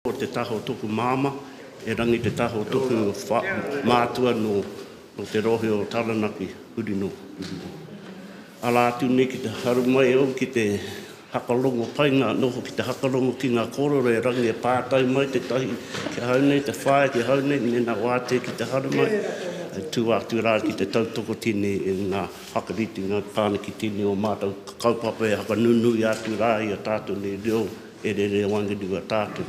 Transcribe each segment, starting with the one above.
O te taha o toku māma, erangi te taha o toku mātua no te rohe o Taranaki, huri no, huri no. Ara atu nei ki te haru mai au ki te hakarongo pai nga noho ki te hakarongo ki nga korero erangi e pātai mai tetahi ki ahau nei, te whaea ki ahau nei, mena wātea ki te haru mai, e tū atu rā ki te tautoko tēnei i nga whakaritenga pā ana ki tēnei o mātou kaupapa e hakanunui atu rā i a tātou nei reo. E rere wanganu a tātou.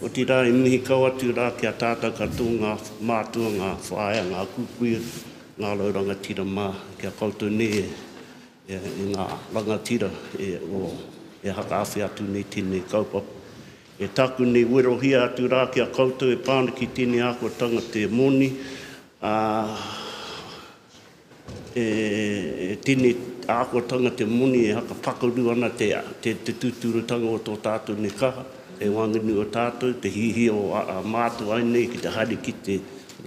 Otirā, i mihi kau atu rā ki a tātou katoa ngā mātua, ngā whaea, ngā kukuia, ngā rau rangatira mā, ki a koutou nei e ngā rangatira e e hakaawhi atu nei tēnei kaupapa. E tāku nei werohia atu rā ki a koutou e pā ana ki tēnei āhuatanga te moni, ā, E tēnei āhuatanga te moni e hakapakaru ana te tūturutanga o tō tātou nei kaha, e waenganui o tātou, te hihia o a mātou ai nei ki te haere ki te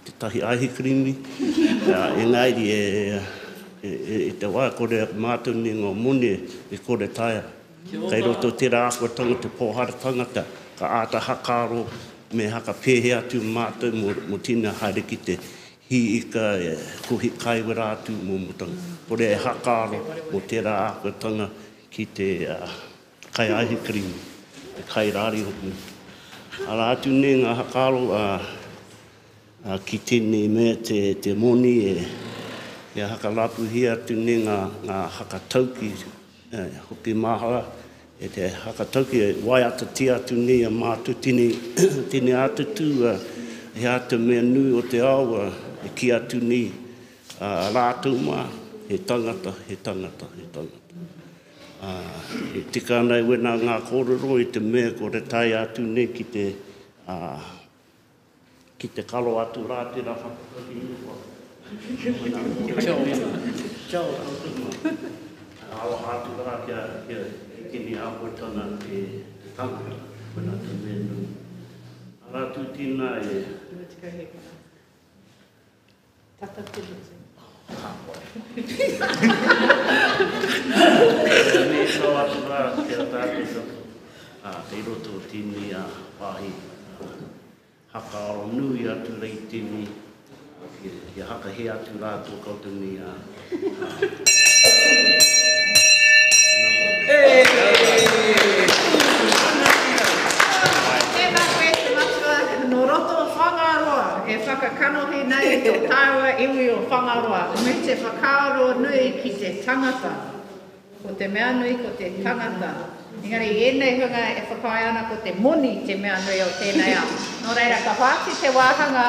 tētahi aihikirimi, engari e te wā e kore mātou nei ngā moni e kore taea. Kei roto tērā āhuatanga te pōhara tangata, ka āta hakaaro me hakapēhea atu mātou mō tēnei haere ki te Hī ika e kohi kai wera atu mō mutanga. Kore e hakaaro mō tērā āhuatanga ki te kai aihikirīmi, te kai rāri hoki. Arā atu nei ngā hakaaro ki tēnei mea te moni e hakarapuhia atu nei ngā hakatauki Hoki mahara e te hakatauki e waiatatia atu nei a mātou tēnei, tēnei āta tū, he āta mea nui o te ao e kī atu nei a rātou mā, he tangata, he tangata, he tangata. E tika ana e wena ngā kōrero i te mea kore taea atu nei ki te Ki te karo atu rā tērā whakataki uwha. Kia ora. Kia ora. Aroha atu rā kia, kia, ki tēnei āhuatanga te, te tangata. Koinā te mea nui. Arā atu tēnā e. You want to go ahead now? Tata te mutu. Ka pai. Me kau atu rā ki a tātou katoa. Ā, kei roto o tēnei wāhi. Hakaaro nui atu rei tini, kia hakahe atu rā tō koutou nei a. Tēnā koe te matua, nō roto o Whangaroa e whakakanohi nei tō tāua iwi o Whangaroa me te whakaaro nui ki te tangata. Ko te mea nui ko te tangata. Engari i ēnei hunga e whakaae ana ko te moni te mea nui o tēnei ao. Nō reira ka whāki te wāhanga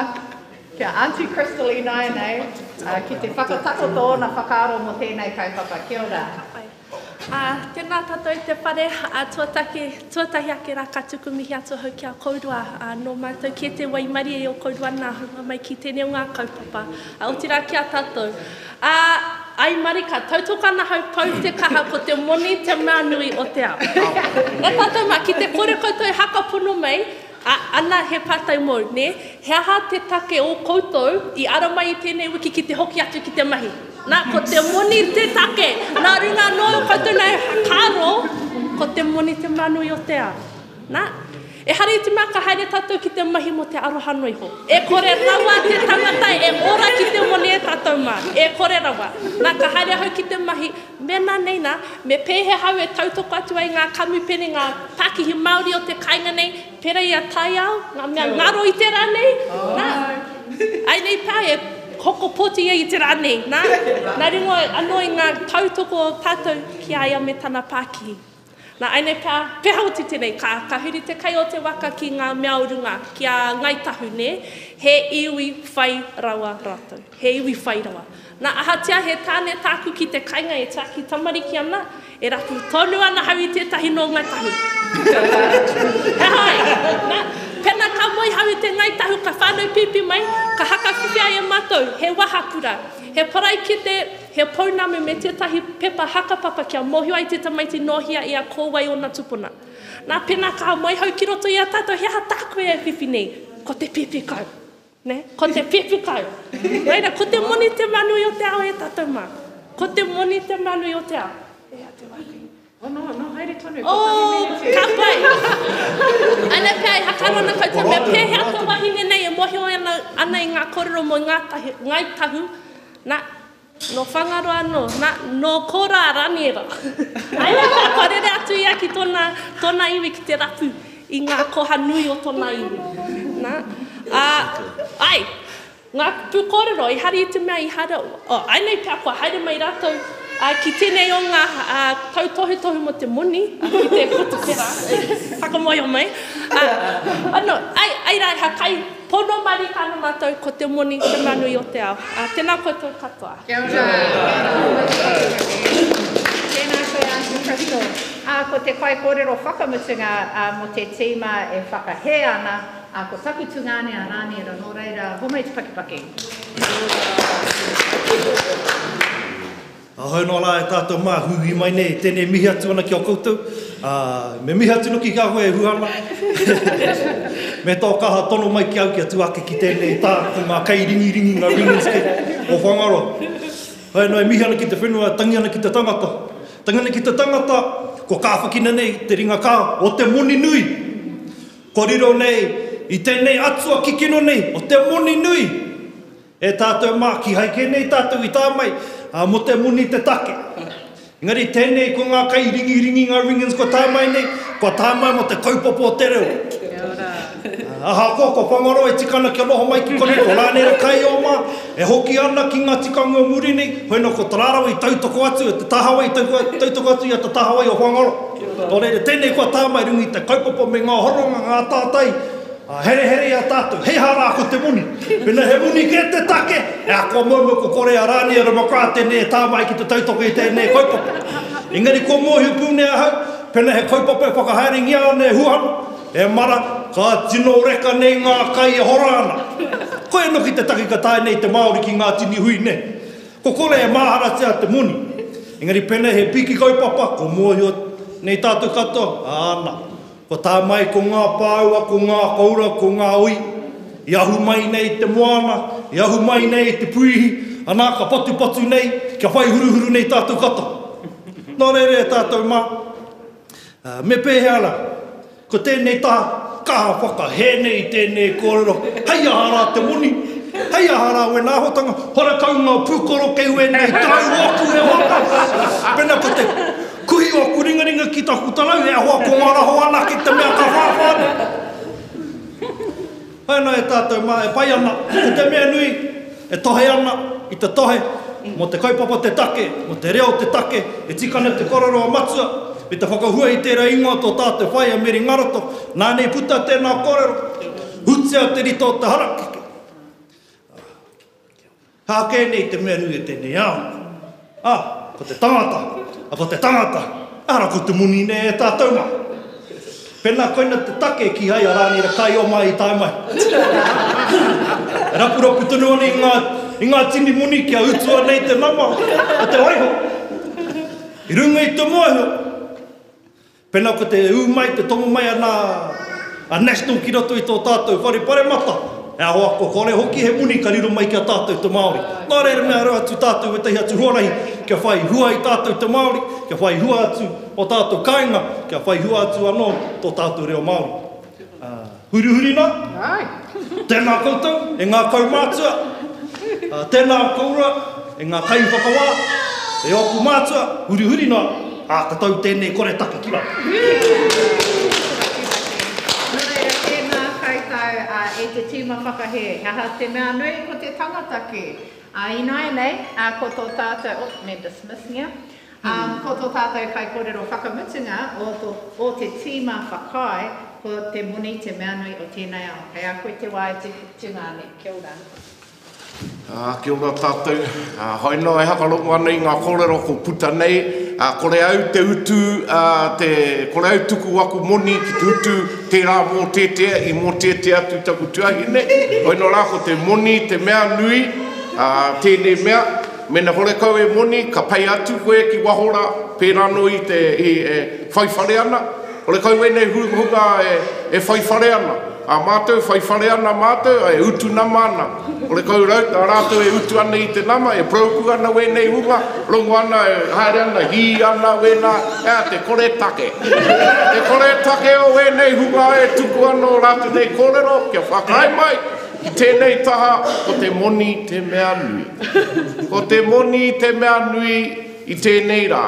ki a Aunty Crystal ināianei ki te whakatakoto ōna whakaaro mō tēnei kaupapa. Kia ora. Ka pai. Ā, tēnā tātou i te whare, ā, tuataki, tuatahi ake rā ka tuku mihi atu ahau ki a kourua, ā, nō mātou kē te waimarie i o kourua nā hunga mai ki tēnei o ngā kaupapa, ā, otirā ki a tātou. Ā, ai marika, tautoko ana ahau pau te kaha ko te moni te mea nui o te ao. E tātou mā, ki te kore koutou e hakapono mai, ā, ana he pātai mōu, nē, he aha te take ō koutou i ara mai i tēnei wiki ki te hoki atu ki te mahi? Nā, ko te moni te take! Nā runga anō o koutou nei whakaaro, ko te moni te mea nui o te ao. Nā, ehara i te mea ka haere tātou ki te mahi mō te aroha noa iho. E kore rawa te tangata e ora ki te moni e tātou mā. E kore rawa. Nā, ka haere ahau ki te mahi, mēnā nei nā, me pēhea ahau e tautoko atu ai ngā kamupene, ngā pākihi Māori o te kāinga nei, pērā i a Taiao, ngā mea ngaro i te rā nei, nā, āinei pea e hoko pōti ia i te rā nei, nā, nā runga anō i ngā tautoko o tātou ki a ia me tana pākihi. Nā, ainei pea, peha oti tenei, ka, ka huri te kai o te waka ki ngā mea o runga, ki a Ngāi Tahu, nē? He iwi whai rawa rātou. He iwi whai rawa. Nā, ahatia he tāne tāku ki te kainga e tiaki tamariki ana, e rapu tonu ana hau i tētahi nō Ngāi Tahu. He hai! Nā, pena ka moe hau i te Ngāi Tahu, ka whānau pīpī mai, ka hakawhiwhia e mātou, he wahakura, he paraikete, He pounamu me tētahi pepa hakapapa kia mōhio ai te tamaiti nō hea ia ko wai ōna tupuna. Nā, pēnā ka moehau ki roto i a tātou, he aha tāku e whiwhi nei? Ko te pēpi kau. Nē? Ko te pēpi kau. Reira, ko te moni te mea nui o te ao e tātou mā. Ko te moni te mea nui o te ao. E hea te wā kei. Oh, no, no, haere tonu, kotahi oh, minute. Ka pai. Ana pea e hakaro ana koutou, me pēhea te wahine nei e mōhio ana, ana i ngā kōrero mō ngā tahi, Ngāi Tahu, nā, nō Whangaroa anō, nā, nō Kora Raniera. Aina pea kua rere atu ia ki tōna, tōna iwi ki te rapu i ngā koha nui o tōna iwi. Nā, ā, ai, Ngā kupu kōrero, i hari i te mea i haere, oh, āinei pea kua haere mai rātou ki tēnei o ngā tautohutohu mō te moni, ki te kotupera, whakamōhio mai. Ano, ai, ai rā, he kai pono marika ana mātou ko te moni te mea nui o te ao. Tēnā koutou katoa. Kia ora, kia ora, hoi te pakipaki. Tēnā koe Aunty Crystal. Ko te kaikōrero whakamutunga mō te tīma e whakahē ana, Ā, ko taku tungāne a Rāniera, nō reira, homai te pakipaki. Ahau noa rā e tātou mā, huihui mai nei, tēnei mihi atu ana ki a koutou, ā, me mihi atu noki ki a koe e Huana, me tō kaha tono mai ki au kia tū ake ki tēnei tā, ko ngā kairingiringi, ngā ringers kei o Whangaroa. Hoi anō e mihi ana ki te whenua, tangi ana ki te tangata. Tangi ana ki te tangata, kua kāwhakina nei te ringa kaha o te moni nui. Kua riro nei i tēnei atua kikino nei o te moni nui e tātou mā, kīhai kē nei tātou i tā mai, ā, mō te moni te take. Engari tēnei ko ngā kairingiringi, ngā ringins kua tā mai nei, kua tā mai mō te kaupapa o te reo. Ahakoa kua whangaroa e tika ana kia noho mai ki konei, ko Rānera Kaioma e hoki ana ki ngā tikanga o muri nei, hoi nō ko Tarārawa i tautoko atu, e Te Tahawai i tautoko atu i a Te Tahawai o Whangaroa. Nō reira, tēnei kua tā mai runga i te kaupapa me ngā hononga, ngā tātai, ā, herehere i a tātou. Hei aha rā ko te moni? Mēnā he moni kē te take, e a kua moumou kua kore a Rāniera McGrath tēnei e tā mai ki te tautoko i tēnei kaupapa. Engari kua mōhio pū nei ahau, pēnā he kaupapa e whakahaerengia ana e Huhana, e mara, ka tino reka nei ngā kai e hora ana. Koia noki te take ka tae nei te Māori ki ngā tini hui nei. Ko kore e māharatia te moni. Engari pēnei he piki kaupapa, ko mōhio nei tātou katoa, āna, kua tā mai ko ngā pāua, ko ngā koura, ko ngā oi, i ahu mai nei te moana, i ahu mai nei te puihi, anā ka patupatu nei, kia whai huruhuru nei tātou katoa. Nō reira e tātou mā, me pēhea rā? Ko tēnei taha, kaha whakahē nei i tēnei kōrero, hei aha rā te moni, hei aha rā wēnā āhuatanga, horekau ngā pūkoro kei wēnei tarau ōku e hoa, pēnā ko te kuhi o aku ringaringa ki taku tarau e hoa ko ngā raho anake te mea ka whāwhā nei. Hoi anō e tātou mā e pai ana, ko te mea nui e tohe ana i te tohe mō te kaupapa te take, mō te reo te take, e tika ana te korero a Matua me te whakahua i tērā ingoa tō tātou whai a Meri Ngaroto, nāna i puta tēnā kōrero, hutia te rito o te harakeke. Hā kē nei te mea nui o tēnei ao, ā, ko te tangata, ā, ko te tangata, ara ko te moni nei e tātou mā. Pēnā koina te take kīhai a Rāniera Kaioma i tae mai. E rapurapu tonu ana i ngā, i ngā tini moni kia utua nei te nama o te hōiho. I runga i te mōhio, Pena ko te ū mai, te tomo mai ana a National ki roto i tō tātou whare paremata, he aho ako kore hoki he moni ka riro mai ki a tātou te Māori. Nā reira me aro atu tātou wētahi atu huarahi kia whai hua ai tātou te Māori, kia whai hua atu ō tātou kāinga, kia whai hua atu anō tō tātou reo Māori. Hurihuri nā, tēnā koutou e ngā kaumātua, tēnā koura e ngā kaiwhakawā, e ōku mātua, hurihuri nā, ā, ka tau tēnei koretake ki raro. Nō reira, tēnā koutou e te tīma whakahē, he aha te mea nui ko te tangata kē. Ā, ināianei, ko tō tātou, oh, me dismiss-ngia, Ā, ko tō tātou kaikōrero whakamutunga o tō, o te tīma whakaae, ko te moni te mea nui o tēnei ao. Kei a koe te wā e te tungāne. Kia ora. Ā, kia ora tātou. Ā, hoi noa e hakarongo ana i ngā kōrero ko puta nei, ā, kore au te utu, ā, te, kore au tuku aku moni ki te utu tērā mōteatea i mōteatea atu taku tuahine. Hoi noa rā, ko te moni te mea nui, ā, tēnei mea, Mena horekau e moni, ka pei atu koe ki waho ra, pērā anō i te, i, e whai whare ana. Horekau ēnei hunga e, e whai whare ana. Ā mātou, whai whare ana mātou, e utu nama ana. Horekau rau, tā rātou e utu ana i te nama, e parauku ana wēnei hunga, rongo ana, e haere ana, hī ana wēnā, ea, te kore take. Te kore take o wēnei hunga e tuku ana ō rātou nei kōrero, kia whakaae mai, ki tēnei taha, ko te moni te mea nui. Ko te moni te mea nui i tēnei rā.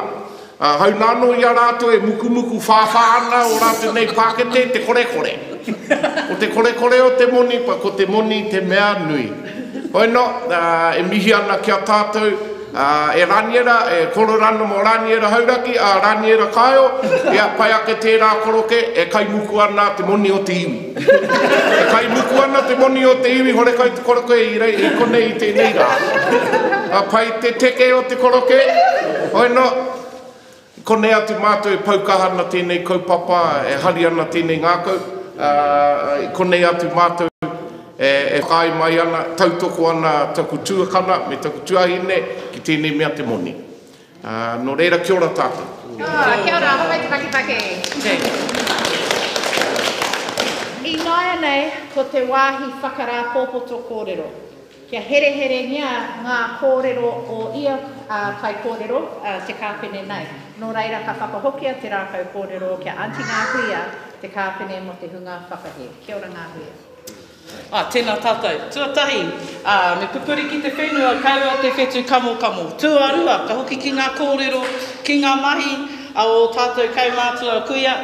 Ā, hauna anō i a rātou e mukumuku whāwhā ana ō rātou nei pākete, te korekore. Ko te korekore o te moni, ko te moni te mea nui. Hoi nō, e mihi ana ki a tātou, e Raniera, e Kororana mō Raniera Hauraki, a Raniera Kaeo, ia, pai ake tērā koroke, e kaimuku ana te moni o te iwi. E kaimuku ana te moni o te iwi, horekau te koroke i rei, i konei i tēnei rā. Ka pai te teke o te koroke, hoi no, i konei atu mātou e pau kaha ana tēnei kaupapa, e hari ana tēnei ngākau, ā, i konei atu mātou e, e whakaae mai ana, tautoko ana taku tuakana me taku tuahine ki tēnei mea te moni. Ā, nō reira, kia ora tātou. Kia ora, homai te pakipaki. Ināianei, ko te wāhi whakarāpōpoto kōrero. Kia hereherengia ngā kōrero o ia kaikōrero, te kāpene nei. Nō reira, ka whakahokia te rākau kōrero kia Aunty Ngāhuia te kāpene mō te hunga whakahē. Kia ora Ngāhuia. Ā, tēnā tātou. Tuatahi, ā, me pupuri ki te whenua, kaua te whetū kamokamo. Tuarua, ka hoki ki ngā kōrero, ki ngā mahi a ō tātou kaumātua kuia,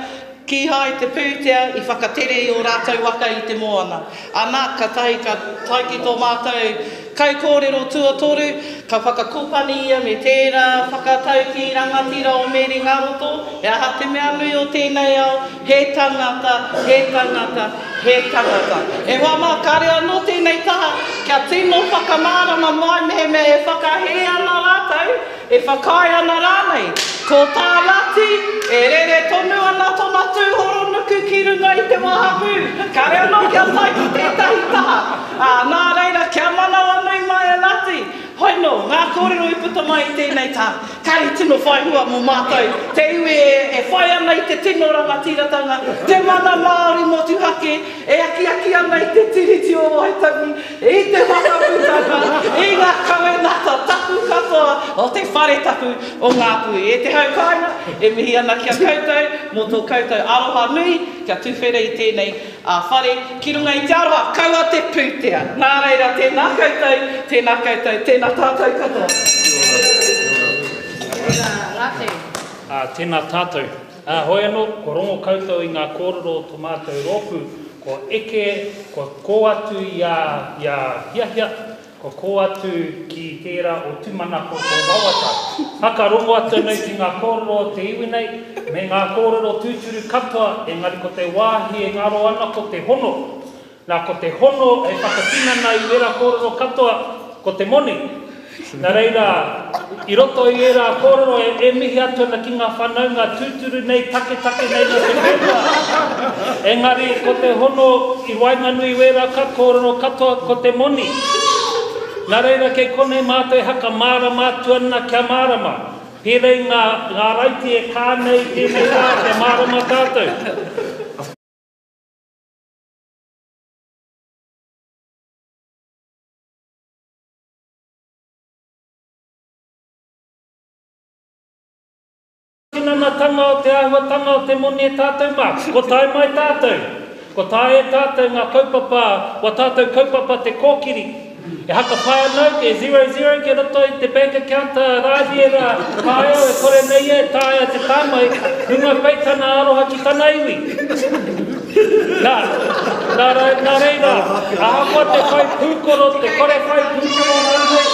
kīhai te pūtea i whakatere i ō rātou waka i te moana. Ana, katahi ka tae ki tō mātou kaikōrero tuatoru, ka whakakopani ia me tērā whakataukī rangatira o Meri Ngaroto, he aha te mea nui o tēnei ao, he tangata, he tangata, He tangata. E hoa mā, kāre anō tēnei taha kia tino whakamārama mai mehemea e whakahē ana rātou, e whakaae ana rānei. Ko tā Lati, e rere tonu ana tōna tūhoronuku ki runga i te wahapū, kāre anō kia tae ki tētahi taha. Ā, nā reira, kia manawanui mai a Lati. Hoi nō, ngā kōrero i puta mai i tēnei taha. Kāre tino whai hua mō mātou, te iwi e whai ana i te tino rangatiratanga, te mana Māori motuhake, e akiaki ana i te Tiriti o Waitangi, i te whakaputanga, i ngā kawenata tapu katoa o te whare tapu o Ngāpuhi. E te hau kāinga, e mihi ana ki a koutou mō tō koutou aroha nui kia tuwhera i tēnei Ā whare, ki runga i te aroha, kaua te pūtea. Nā reira, tēnā koutou, tēnā koutou, tēnā tātou katoa. Kia ora, Ratu. Ā, tēnā tātou. Ā, hoi anō, kua rongo koutou i ngā kōrero o tō mātou rōpū, kua eke, kua kō atu i a, i a hiahia, Kua kō atu ki tērā o tūmanako o wawata. Whakarongo atu anō ki ngā kōrero o te iwi nei, me ngā kōrero tūturu katoa, engari ko te wāhi e ngaro ana ko te hono. Nā, ko te hono hei whakatinana i wērā kōrero katoa, ko te moni. Nā reira, i roto i ērā kōrero e mihi atu ana ki ngā whanaunga tūturu nei, taketake nei nō te whenua. Engari, ko te hono i waenganui i wērā ka kōrero katoa, ko te moni. Nā reira, kei konei mātou e hakamārama atu ana kia mārama. Pērā i ngā, ngā raiti e kā nei i tēnei rā, kia mārama tātou. Tinanatanga o te āhuatanga o te moni e tātou mā. Ko tae mai tātou. Ko tae e tātou ngā kaupapa, wā tātou kaupapa te kōkiri. E hakapae ana au ke zero zero ki roto i te bank account a Rāniera Kāeo e kore nei ia e taea te tā mai, runga pei tana aroha ki tana iwi. Nā, nā, nā reira, ahakoa te whai pūkoro, te kore whai pūkoro rānei,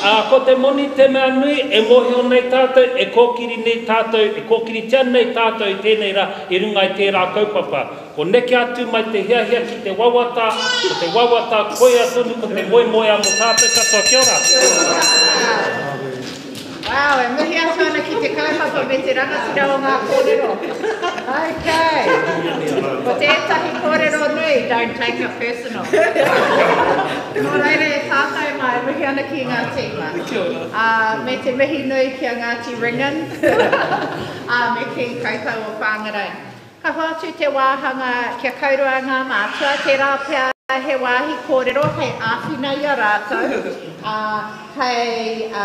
ā, ko te moni te mea nui, e mōhio nei tātou, e kōkiri nei tātou, e kōkiritia nei tātou i tēnei rā i runga i tērā kaupapa. Ko neke atu mai te hiahia ki te wawata, ko te wawata koia tonu ko te moemoeā mō tātou katoa. Kia ora! Wow, e mihi atu ana ki te kaupapa me te rangatira o ngā kōrero. Ok. Ko tētahi kōrero nui, don't take it personal. Nō reira e tātou mā, e mihi ana ki ngā tīma. Ā, me te mihi nui ki a Ngāti Ringan, ā, me ki koutou o Whangarei. Ka hoatu te wāhanga kia kaurua ngā mātua, tērā pea he wāhi kōrero hei āwhina i a rātou, ā, hei, ā,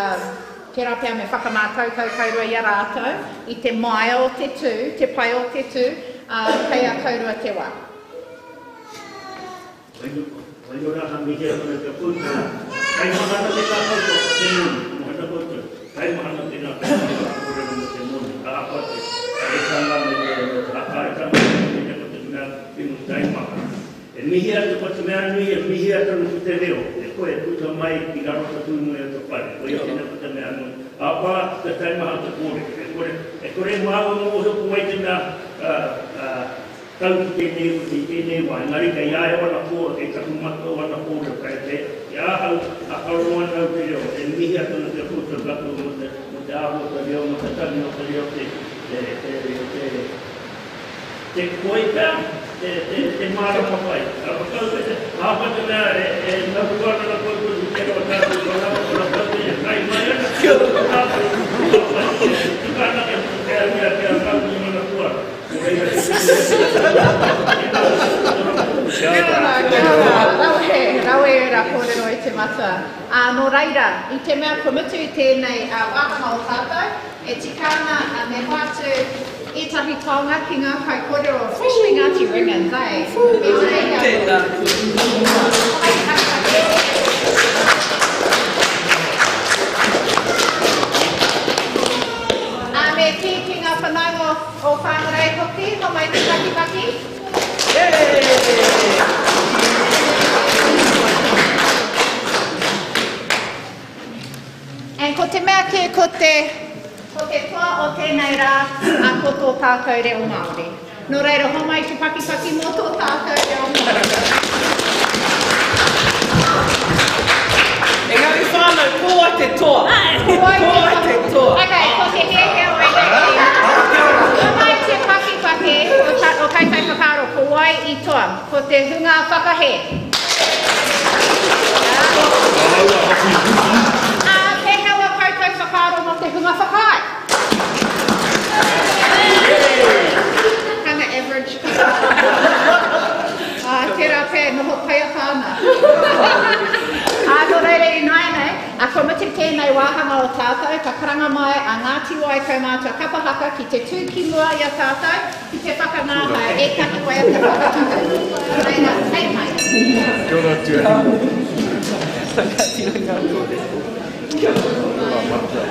tērā pea me whakamātautau kaurua i a rātou i te māia o te tū, te pai o te tū, ā, kei a kaurua te wā. Wainora ka mihi atu ana ki a koutou. Taimahana tēnā koutou, te moni, mohana koutou. Taimahana tēnā koutou ngā kōrero mō te moni, ahakoa te whakaetanga me te whakaaetanga me te ko te mea tino taimahana. E mihi atu ko te mea nui, e mihi atu ana ki te reo, e koe e puta mai ki raro te tūnui o te whare, koia tēnā ko te mea nui. Ahakoa te taimaha o te kōrero, e kore, e kore māua mōhio ko wai te mea, Tau ki tēnei utu i tēnei wā, engari kei a au ana kōrero, kei taku matua ana kōrero, kei te, ki a ahau, ka karongo ana au te reo, e mihi atu ana ki a koutou katoa mō te, mō te āhua o te reo, mō te tangi o te reo, te, te, te, te, te koi pea, te, te, te mārama pai. Ka whakau te, te, ahakoa te mea e, e mau ana ana koutou ki te reo tātou kua rawa, kua rawa e kai mai ana, ko tātou, ko tātou, e tika ana kia, kia, kia, kia mau ki mana kua. Kia ora, kia ora. Rawe, rawe ērā kōrero e te matua. Ā, nō reira, i te mea kua mutu i tēnei wāhanga o tātou, e tika ana me hoatu ētahi taonga ki ngā kaikōrero, especially Ngāti Ringans, eh? Me pēhea? Tēnā koe. Homai te pakipaki. Ā, me kī ki ngā whanaunga o Whangarei hoki, homai te pakipaki. And ko te mea kē, ko te, ko te toa o tēnei rā, ā, ko tō tātou reo Māori. Nō reira, homai te pakipaki mō tō tātou reo Māori. Engari whānau, ko wai te toa? Ko wai te toa? Ko wai te toa? Okay, ko te hiahia o ēnei. Homai te pakipaki o, ta, o koutou whakaaro, ko wai i toa? Ko te hunga whakahē. Ā, pēhea wā koutou whakaaro mō te hunga whakaae? Kinda average. Ā, tērā pea e noho taiapa ana. Ā, nō reira ināianei, ā, kua mutu tēnei wāhanga o tātou, ka karanga mai a Ngāti Wai kaumātua kapa haka ki te tū ki mua i a tātou, ki te whakangāhau ētahi waiata whakangahau. Nō reira, hei mai. Kia ora Tuahine. Kia ora Matua.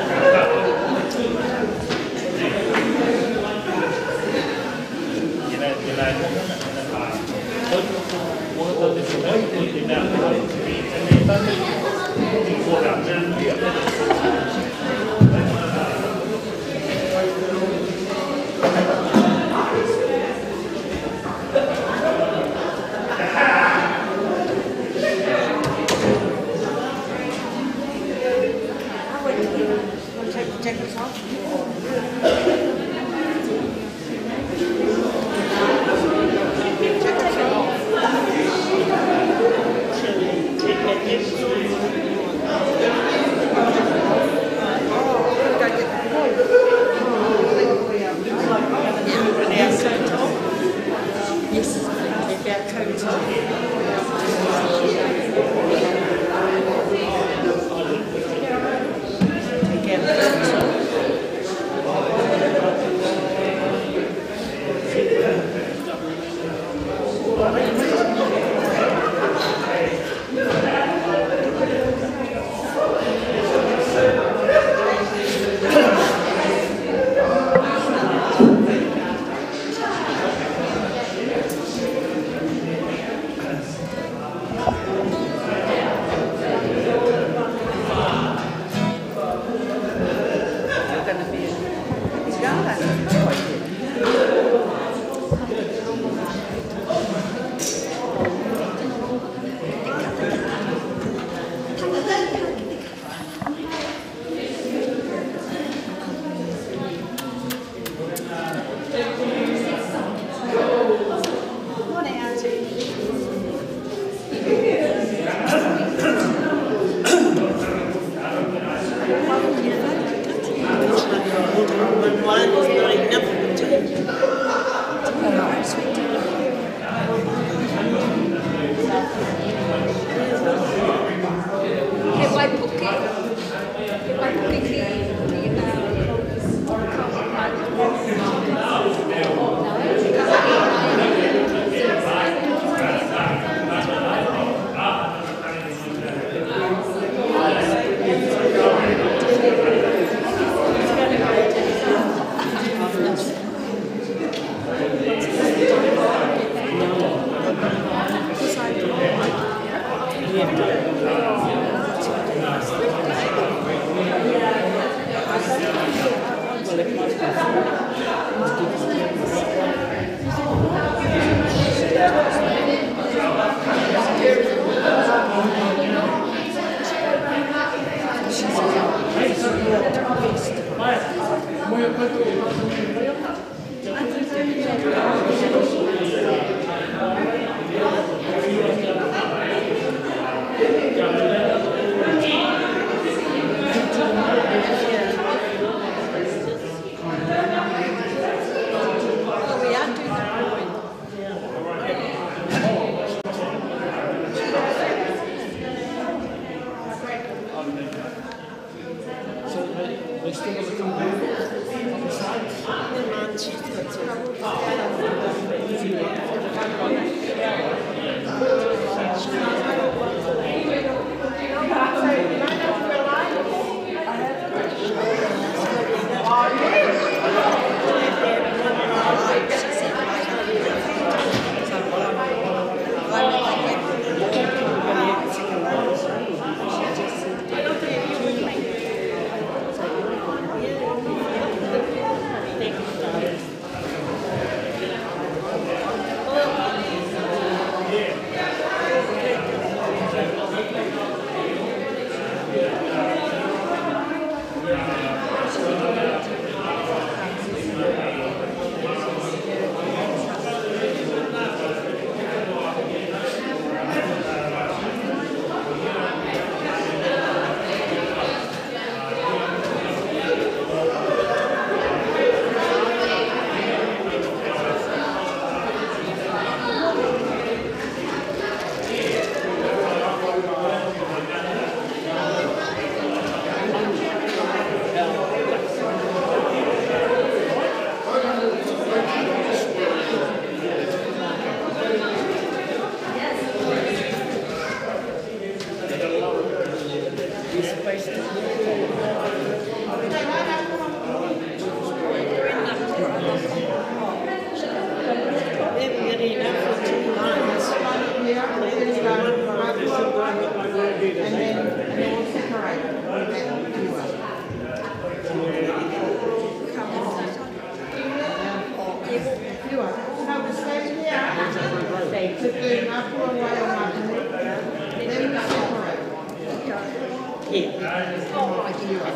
here. And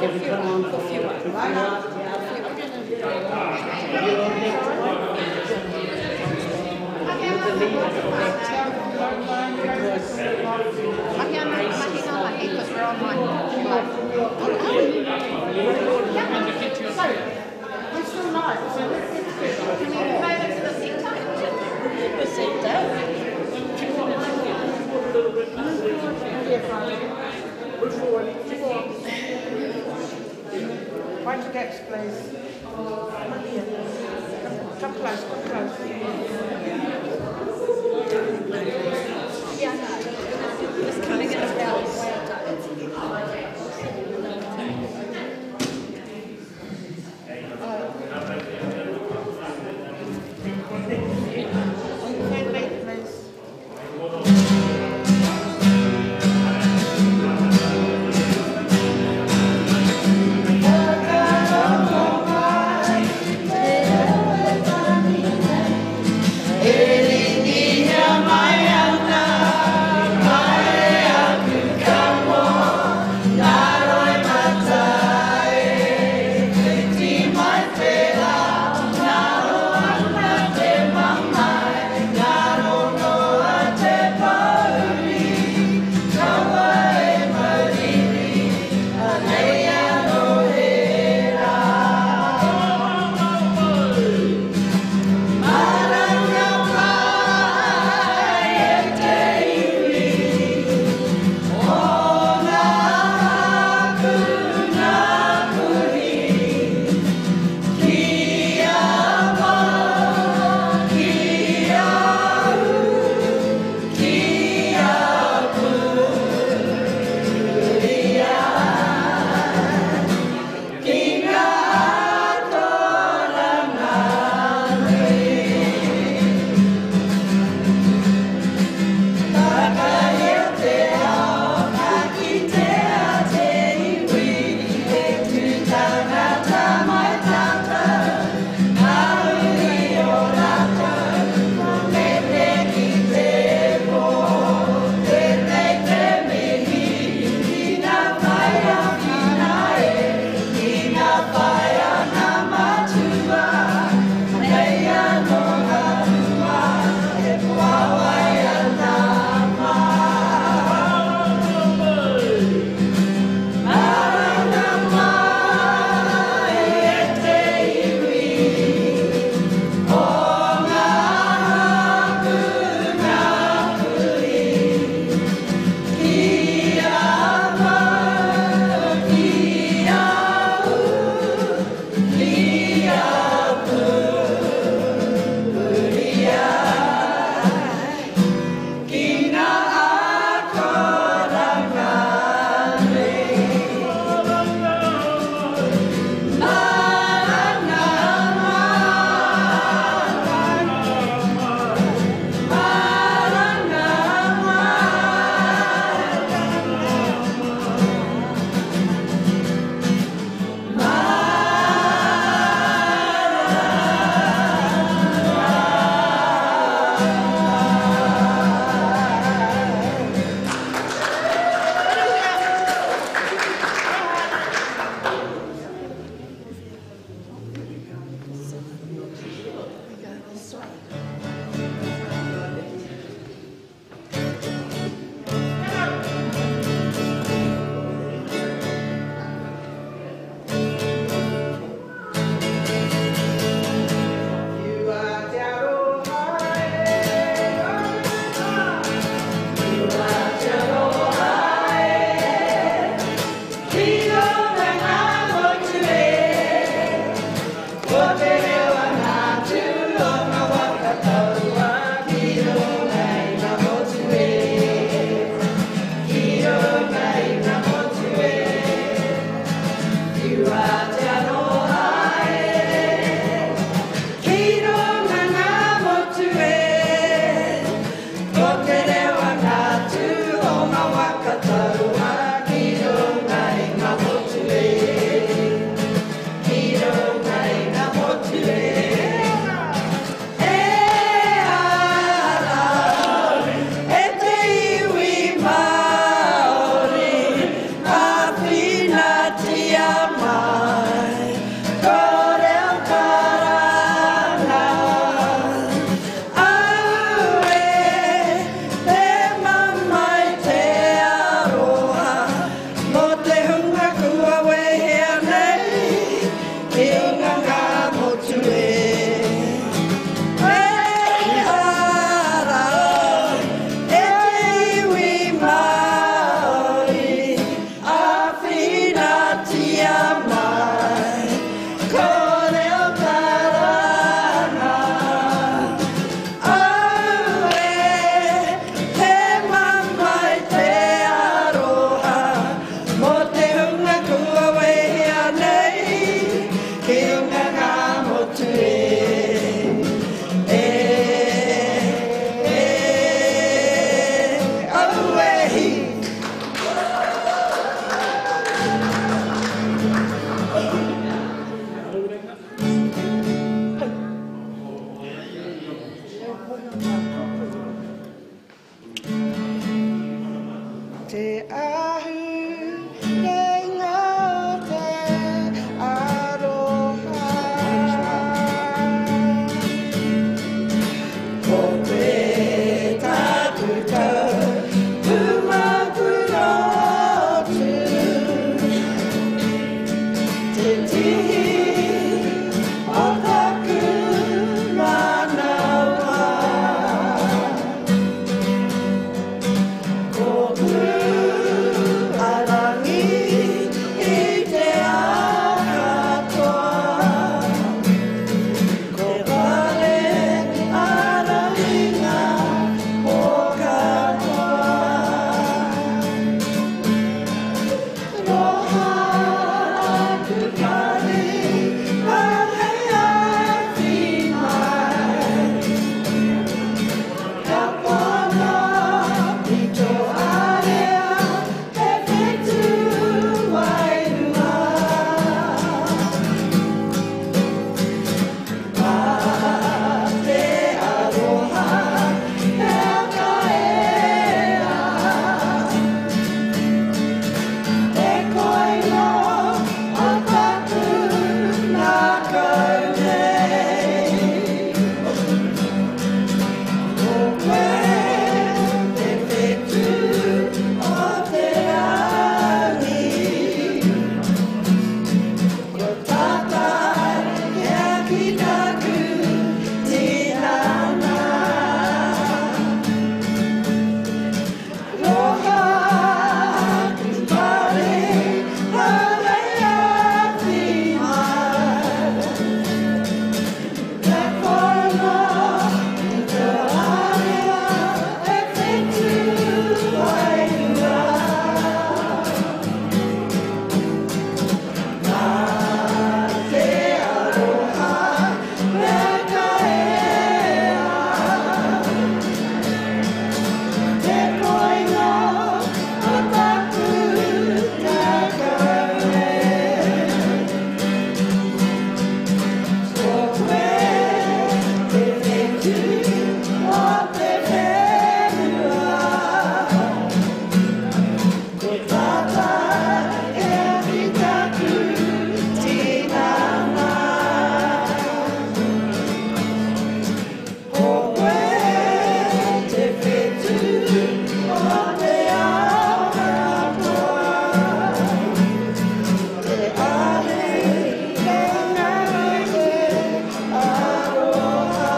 then we put on You're the leader of that team because Because we're online. So, we're still live, so let's get to it. Can we move over to the centre? The centre. Move forward. Mind your gaps, please. Come here. Come close, come close. Just coming in about. Stand back, please. E ringi hea mai au. Te ahu renga o te aroha. Ko koe taku tau pūmakurotu. Te tihi o taku manawa. Ko Pūarangi i te ao katoa. Ko Pare arahi ngā pō katoa. Roha aku pare, hei awhi mai. Ka pono i tō area, he whetū wairua. Mā te aroha, hea ka ea. Te koingo o taku ngākau nei. Ko koe te whetū o te rangi. Ko tātai hea ki taku tinana. Roha aku pare, hei awhi mai. Te koingo i tō area, he whetū wairua. Mā te aroha, mea ka ea. Te koingo o taku ngākau nei. Ko koe te whetū o te whenua. Ko tātai hea ki taku tinana. Ko koe te whetū o te ao katoa. Te ahe renga o te aroha.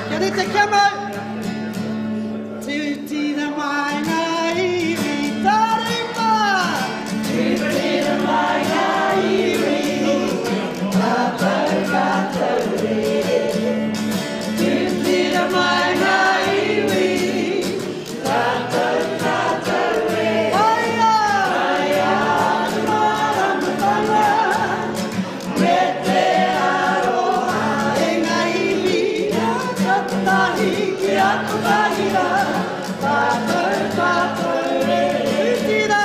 Kia rite, kia mau! Tūtira mai ngā iwi tarima! Tūtira mai ngā iwi, tātou tātou e. Tūtira mai ngā iwi, tātou tātou e. Aia! Aia te māramatanga, me te aroha e ngā iwi, kia kotahi, kia kotahi rā, tātou tātou e. Tūtira,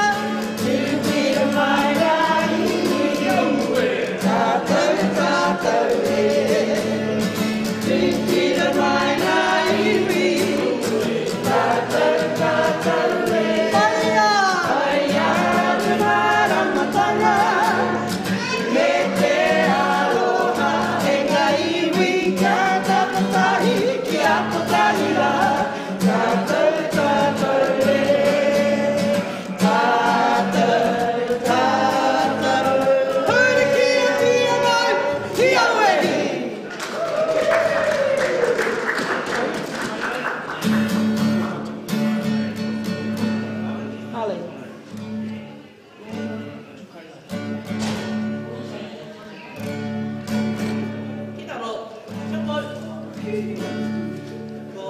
tūtira mai ngā iwi, tātou tātou e. Tūtira mai ngā iwi, tātou tātou e. Aia! Aia te māramatanga, me te aroha e ngā iwi, kia kotahi, kia kotahi rā, tātou tātou e. Tātou tātou. Huri kia kia mau, kia wehi! Hale. Ki raro, kia mau. Ko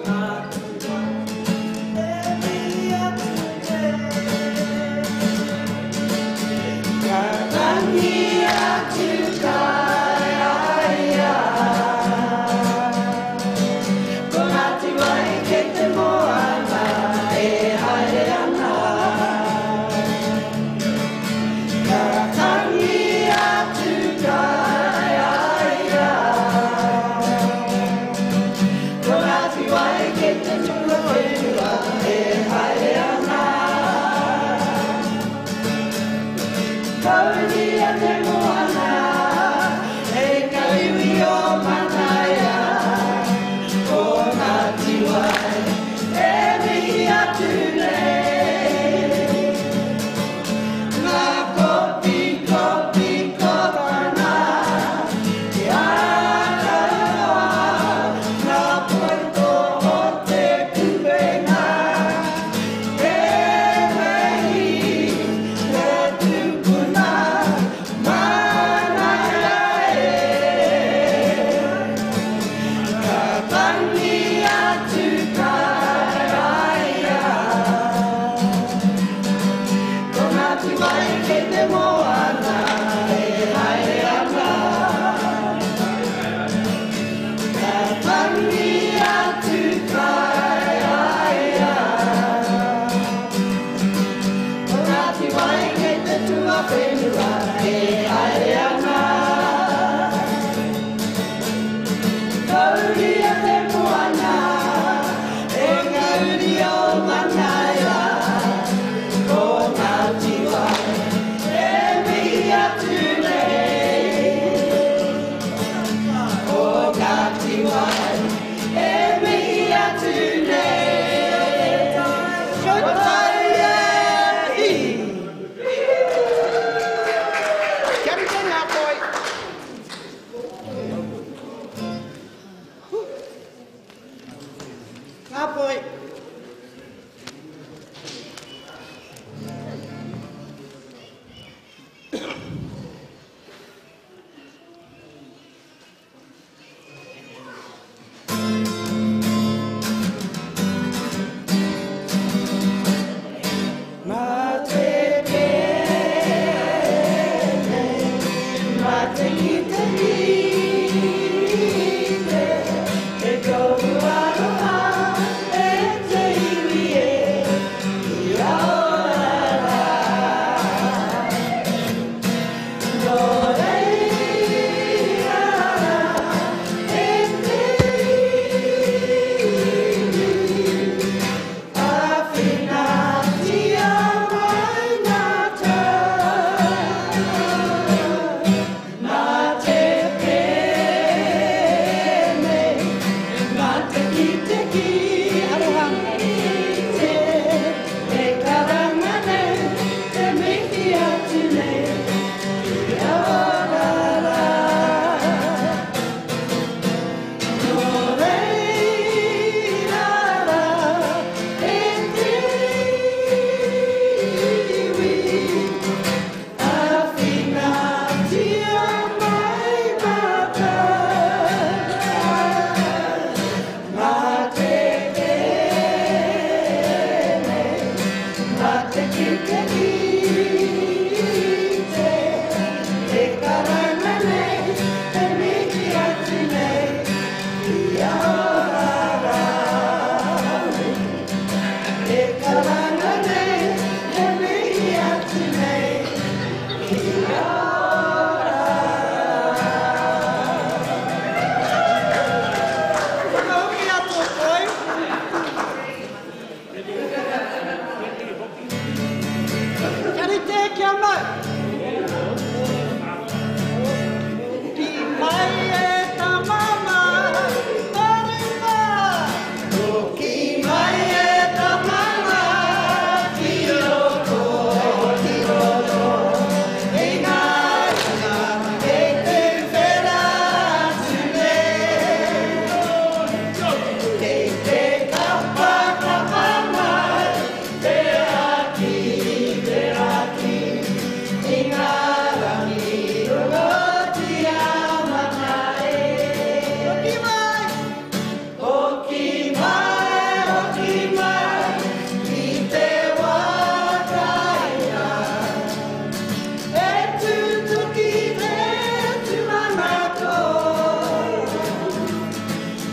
ngā tua e mihi atu nei. Ka tangi atu kai ai ia. Ko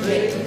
Yeah.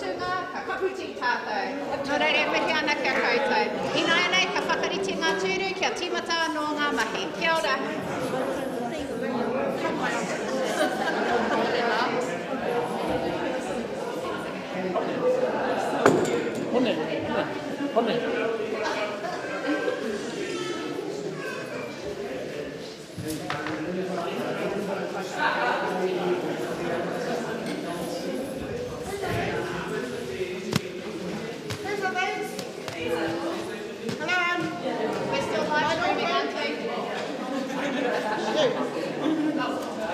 whakamutunga, ka kapu tī tātou. Nō reira e mihi ana ki a koutou. Ināianei ka whakarite ngā tūru kia tīmata anō ngā mahi. Kia ora. Hone, hone, hone. Who's are these? Hello. We're still live streaming, aren't we? You.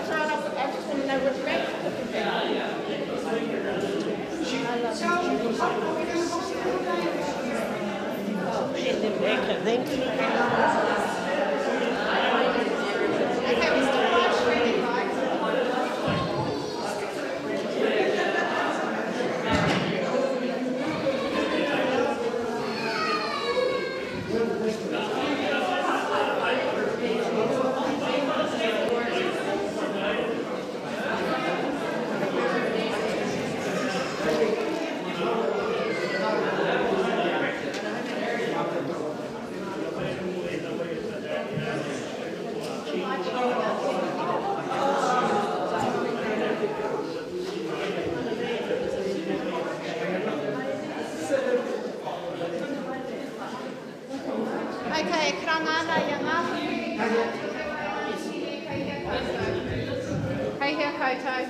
Sorry, I just want to know which bank you're talking about. So, are we going to wash it all day? Okay, we're still live streaming, guys. Okay, karanga ana i a Ngāpuhi. Kei hea koutou?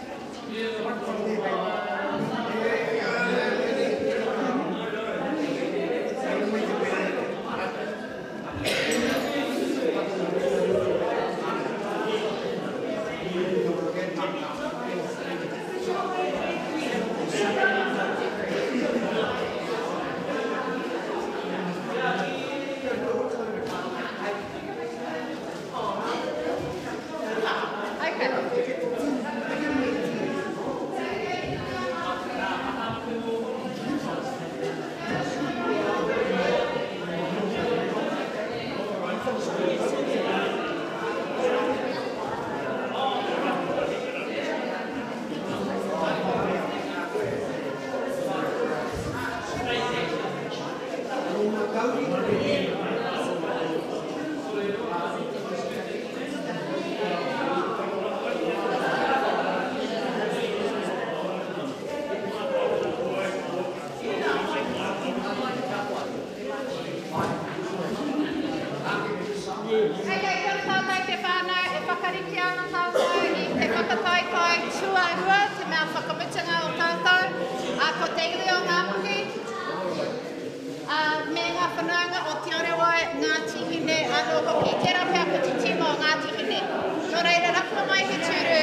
Okay. Okay, kia ora tātou te whānau, e whakarite ana tātou i te whakataetae tuarua, te mea whakamutunga o tātou, ko te iwi o Ngāpuhi, me ngā whanaunga o Te Orewa, Ngāti Hine anō hoki. Tērā pea ko te tīma o Ngāti Hine. Nō reira, rapua mai he tūru.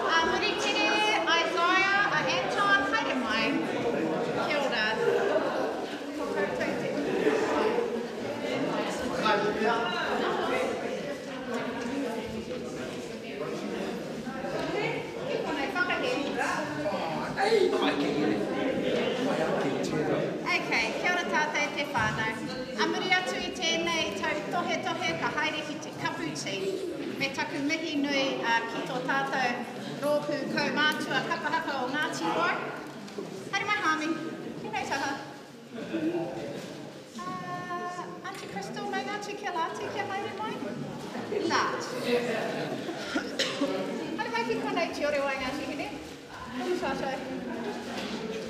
A Muritere, Isaiah, a Anton, haere mai. Kia ora. Ko koutou te Ki konei, whakahe. Okay, kia ora tātou te whānau. A muri atu i tēnei tau tohetohe ka haere ki te kapu tī. Me taku mihi nui ki tō tātou rōpū kaumātua kapahaka o Ngāti Wai. Haere mai Hāmi, tēnei taha. Auntie Crystal, nau atu kia lātu kia haere mai. Lāt. Haere mai ki konei Te Ore Wai Ngāti Hine. Kono tātou.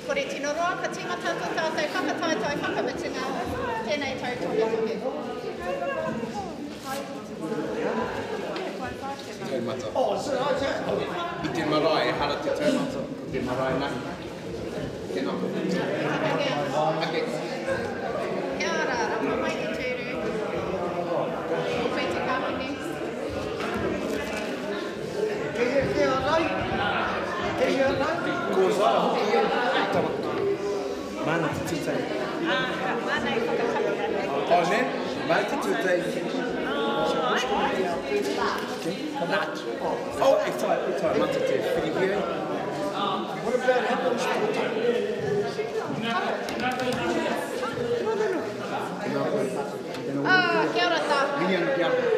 Kore tino roa, ka tīmata tō tātou whakataetae whakamutunga tēnei tau tohetohe. Taumata. I te marae, ehara te taumata, ko te marae nahi. Tēnā koutou. Okay. Kia ora, rapa mai te tūru. Ko koe te kāpene. Kei hea rai? Kei hea rai? Ko Zara hoki ia i tana. Māna te tūtei. Māna i whakatapia. Oh, ne? Māna te tūtei. Oh, e tae, e tae mata te whiriwhiri. What about Helen's daughter? Ah, kia ora tātou. Mihi ana ki a koe.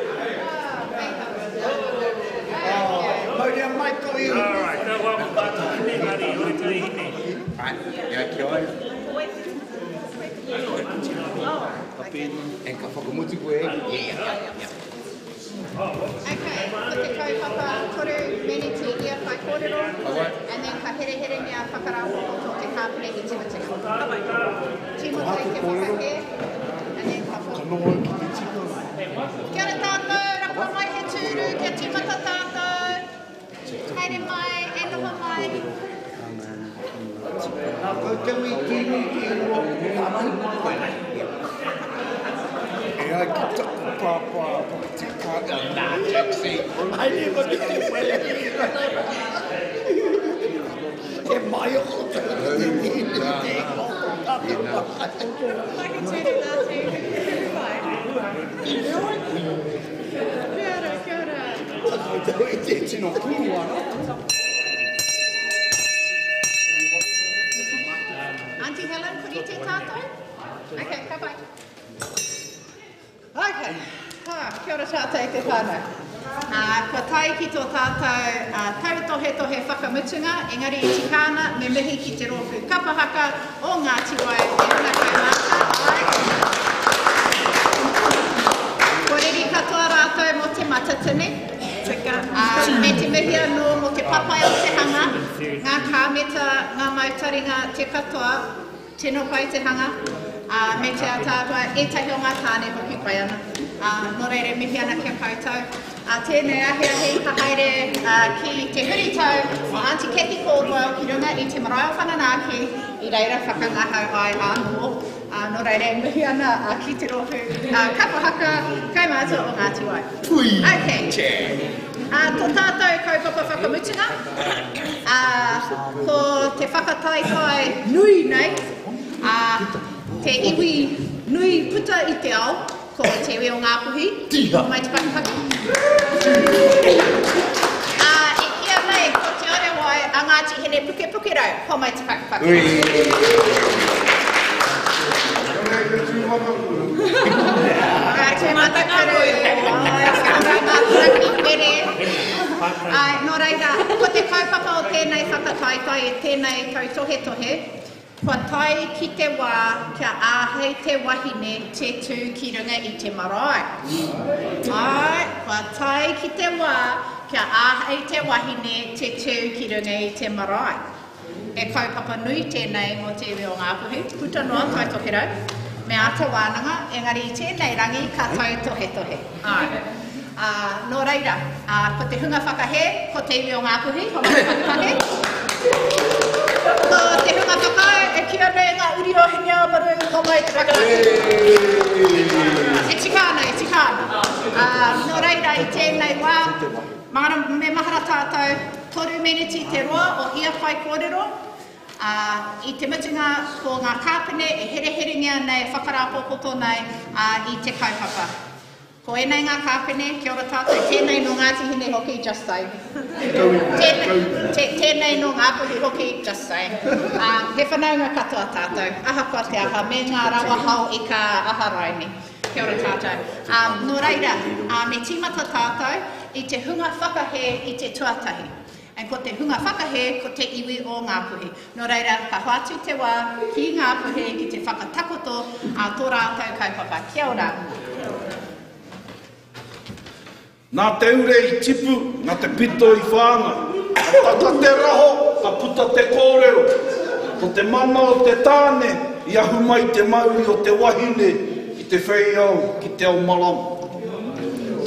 Oh, mauria mai tō iwi. All right, ka wā mo tātou hine, ngari, ore tari hine. Ai, ia ki a ia. And ka whakamutu koe e? Yeah, yeah. Okay, ko te kaupapa toru meneti ia whaikōrero, and then ka hereherengia whakarāpopoto te kāpene i te mutunga. Tīmata i te whakahē, and then ka Ka noho au ki te tikanga. Kia ora tātou, rapua mai he tūru, kia tīmata tātou. Haere mai, e noho mai. Nā koutou i tīni te ingoa o Ngāti E ai ki taku pāpā whakatika nā Jack I never knew Te mai o te ingoa o tātou Kia ora, kia ora. Te tino pū ana. Aunty Helen, ko rite tātou? Okay, ka pai. Okay, ha, kia ora tātou te whānau. Kua tae ki tō tātou tautohetohe whakamutunga, engari i tika ana me mihi ki te rōpū kapa haka o Ngāti Wai e ana kaumātua, āe. Kua reri katoa rātou mō Te Matatini, ā, me te mihi anō mō te papai o te hanga, ngā kāmeta, ngā mautaringa, te katoa, tino pai te hanga, ā, me te ataahua, ētahi o ngā tāne hoki pai ana. Ā, nō reira e mihi ana ki a koutou. Ā tēnei ahiahi ka haere ki te huritau o Aunty Cathy Caldwell ki runga i te marae o Whananaaki i reira whakangahau ai anō. Ā, nō reira e mihi ana ki te rōpū kapa haka kaumātua o Ngāti Wai. Okay. Ā, tō tātou kaupapa whakamutunga, ā, ko te whakataetae nui nei, ā, te iwi nui puta i te ao, Ko te iwi o Ngāpuhi, mai te pakipaki. Ā, e kīia nei ko Te Orewai a Ngāti Hine Pukepukerau, homai te pakipaki. Ngā tūmatakuru, ngā taki mere. Āe, nō reira, ko te kaupapa o tēnei whakataetae, tēnei tautohetohe, Kua tae ki te wā kia āhei te wahine te tū ki runga i te marae. Āe, kua tae ki te wā kia āhei te wahine te tū ki runga i te marae. He kaupapa nui tēnei mō te iwi o Ngāpuhi, puta noa Tai Tokerau, me āta wānanga, engari i tēnei rangi ka tautohetohe. Āe. Ā, nō reira, ā, ko te hunga whakahē, ko te iwi o Ngāpuhi, ko Ngāti Pakepake. Ko te hunga whakaae, e kīia nei ngā uri o Hineāmaru, ko Ngāi Te Pakepake. E tika ana, e tika ana. Ā, nō reira, i tēnei wā, māra, me mahara tātou, toru meneti te roa o ia whaikōrero, ā, i te mutunga ko ngā kāpene e hereherengia nei, e whakarāpopoto nei, ā, i te kaupapa. Ko ēnei ngā kāpene, kia ora tātou, tēnei nō Ngāti Hine hoki, just saying. Tēnei nō Ngāpuhi hoki, just saying. He whanaunga katoa tātou, ahakoa te aha, me ngā rawa hao ika aha raini. Kia ora tātou. Nō reira, me tīmata tātou i te hunga whakahē i te tuatahi. And ko te hunga whakahē ko te iwi o Ngāpuhi. Nō reira, ka hoatu te wā ki Ngāpuhi ki te whakatakoto a tō rātou kaupapa. Kia ora. Nā te ure i tipu, nā te pito i whāngai. Ka taka te raho, ka puta te kōrero. Ko te mana o te tāne i ahu mai te mauri o te wahine ki te whei ao, ki te ao marama.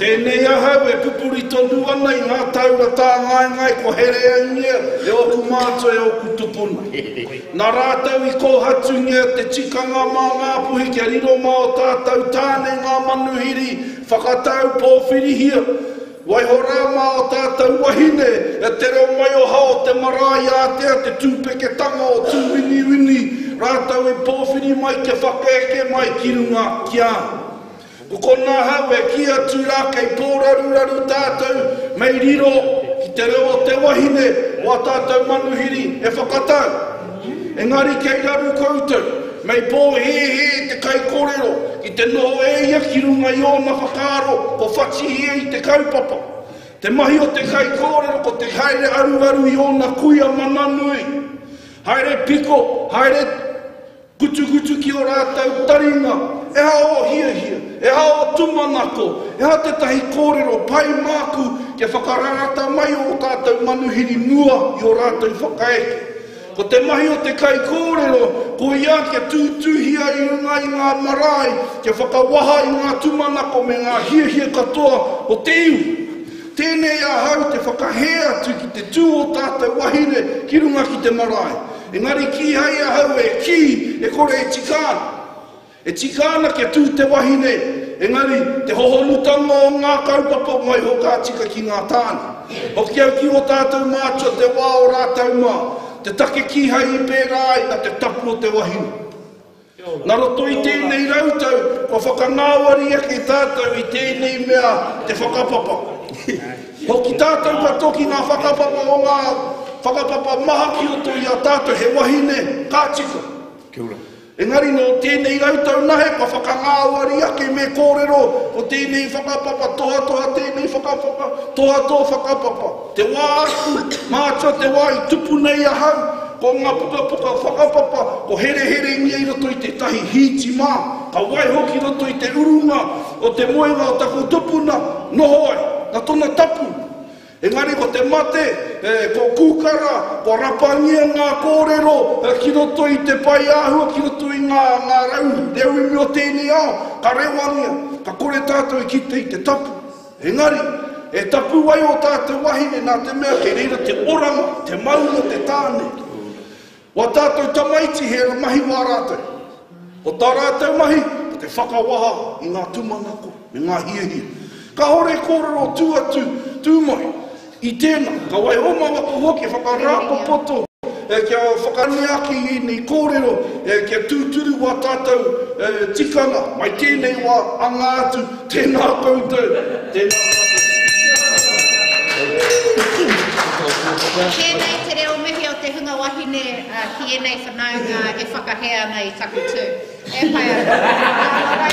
Tēnei ahau e pupuri tonu ana i ngā taura tāngaengae kua hereaingia e ōku mātua e ōku tupuna. Nā rātou i kōhatungia te tikanga mā Ngāpuhi kia riro mā o tātou tāne ngā manuhiri whakatau pōwhirihia. Waiho rā mā o tātou wahine e te reo maioha o te marae ātea te tūpeketanga o Tūwiniwini rātou i pōwhiri mai kia whakaeke mai ki runga ki a. Ko konā hau e kī atu rā kei pōraruraru tātou mei riro ki te reo o te wahine o a tātou manuhiri e whakatau. Engari kei raru koutou, mei pōhēhē te kaikōrero ki te noho e ia ki runga i ōna whakaaro ko whati ia i te kaupapa. Te mahi o te kaikōrero ko te haere aruaru i ōna kuia mana nui. Haere piko, haere kutukutu ki ō rātou taringa, eha ō hiahia, eha ō tūmanako, eha tētahi kōrero pai māku kia whakararata mai ō tātou manuhiri mua i ō rātou whakaeke. Ko te mahi o te kaikōrero, ko ia kia tūtūhia i runga i ngā marae, kia whakawaha i ngā tūmanako me ngā hiahia katoa o te iwi. Tēnei ahau te whakahē atu ki te tū o tātou wahine ki runga ki te marae. Engari kīhai ahau e kī e kore e tika ana. E tika ana kia tū te wahine, engari te hohonutanga o ngā kaupapa waiho ka tika ki ngā tāne. Hoki au ki ō tātou mātua te wā o rātou mā, te take kīhai i pērā ai na te tapu o te wahine. Nā roto i tēnei rautau kua whakangāwari ake tātou i tēnei mea te whakapapa. Hoki tātou katoa ki ngā whakapapa o ngā whakapapa maha ki roto i a tātou, he wahine ka tika. Kia ora. Engari nō tēnei rautau nahe kua whakangāwari ake me kōrero ko tēnei whakapapa tohatoha tēnei whakapapa tohatoha whakapapa. Te wā aku, mātua te wā i tupu nei ahau, ko ngā pukapuka whakapapa ko hereherengia i roto i tētahi hīti mā, ka waiho ki roto i te urunga o te moenga o taku tupuna, noho ai, na tona tapu. Engari ko te mate, ko kūkara, kua rapangia ngā kōrero ki roto i te pae āhua, ki roto i ngā, ngā rau, reuemi o tēnei ao, ka rewangia, ka kore tātou e kite i te tapu. Engari, e tapu ai ō tātou wahine nā te mea kei reira te oranga, te mauri o te tāne. Wā tātou tamaiti he mahi wā rātou. Ko tā rātou mahi, ko te whakawaha i ngā tūmanako me ngā hiahia. Kāore kōrero tū atu, tū mai. I tēnā, ka waiho mā waka hoa kia whakarāpopoto, kia whakanea ake i ēnei kōrero, kia tūturu wā tātou tikanga mai tēnei wā anga atu, tēnā koutou, tēnā tātou. Tēnei te reo mihi o te hunga wahine ki ēnei whanaunga e whakahē ana i taku tū. E pai ana.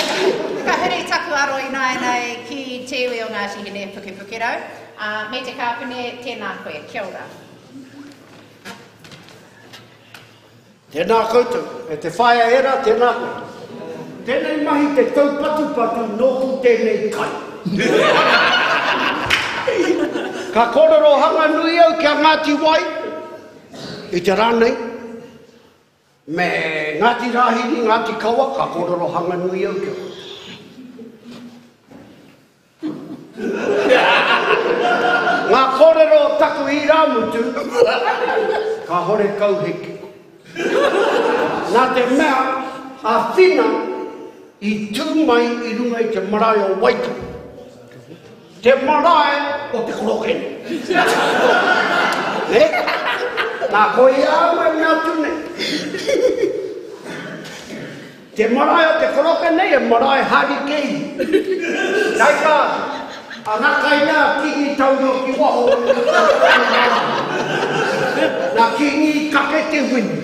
Ka huri taku aro ināianei ki te iwi o Ngāti Hine Pukepukerau. Ā, me te kāpene, tēnā koe. Kia ora. Tēnā koutou. E te whaea era, tēnā koe. Tēnei mahi te taupatupatu nōku tēnei kai. Ka kōrero hanga nui au ki a Ngāti Wai i te rā nei, me Ngāti Rāhiri, Ngāti Kawa, ka kōrero hanga nui au ki a koutou. Ngā kōrero o taku irāmutu, kāhore kau he kiko. Nā te mea a Whina i tū mai i runga i te marae o Waikato, te marae o te korokene. Nē? Nā, koia au e mea atu nei. Te marae o te koroke nei e marae harikei. Taika a Rakaina a Kingi Tauro ki waho o te marae. Na Kingi kake te wini.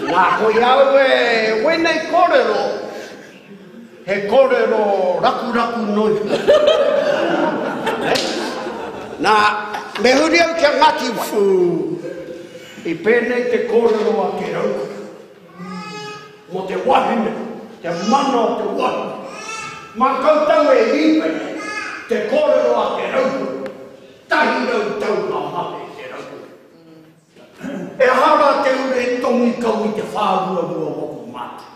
Na koi au e wenei korero he korero rakuraku no iho. Na me huri au ki a Ngati Wai. I pēnei te kōrero a Te Raukura mō te wahine, te mana o te wahine. Mā koutou e rīpene te kōrero a Te Raukura, 100 tau ngā mate i Te Raukura. Ehara te ure tongi kau i te whāruarua o aku mātua.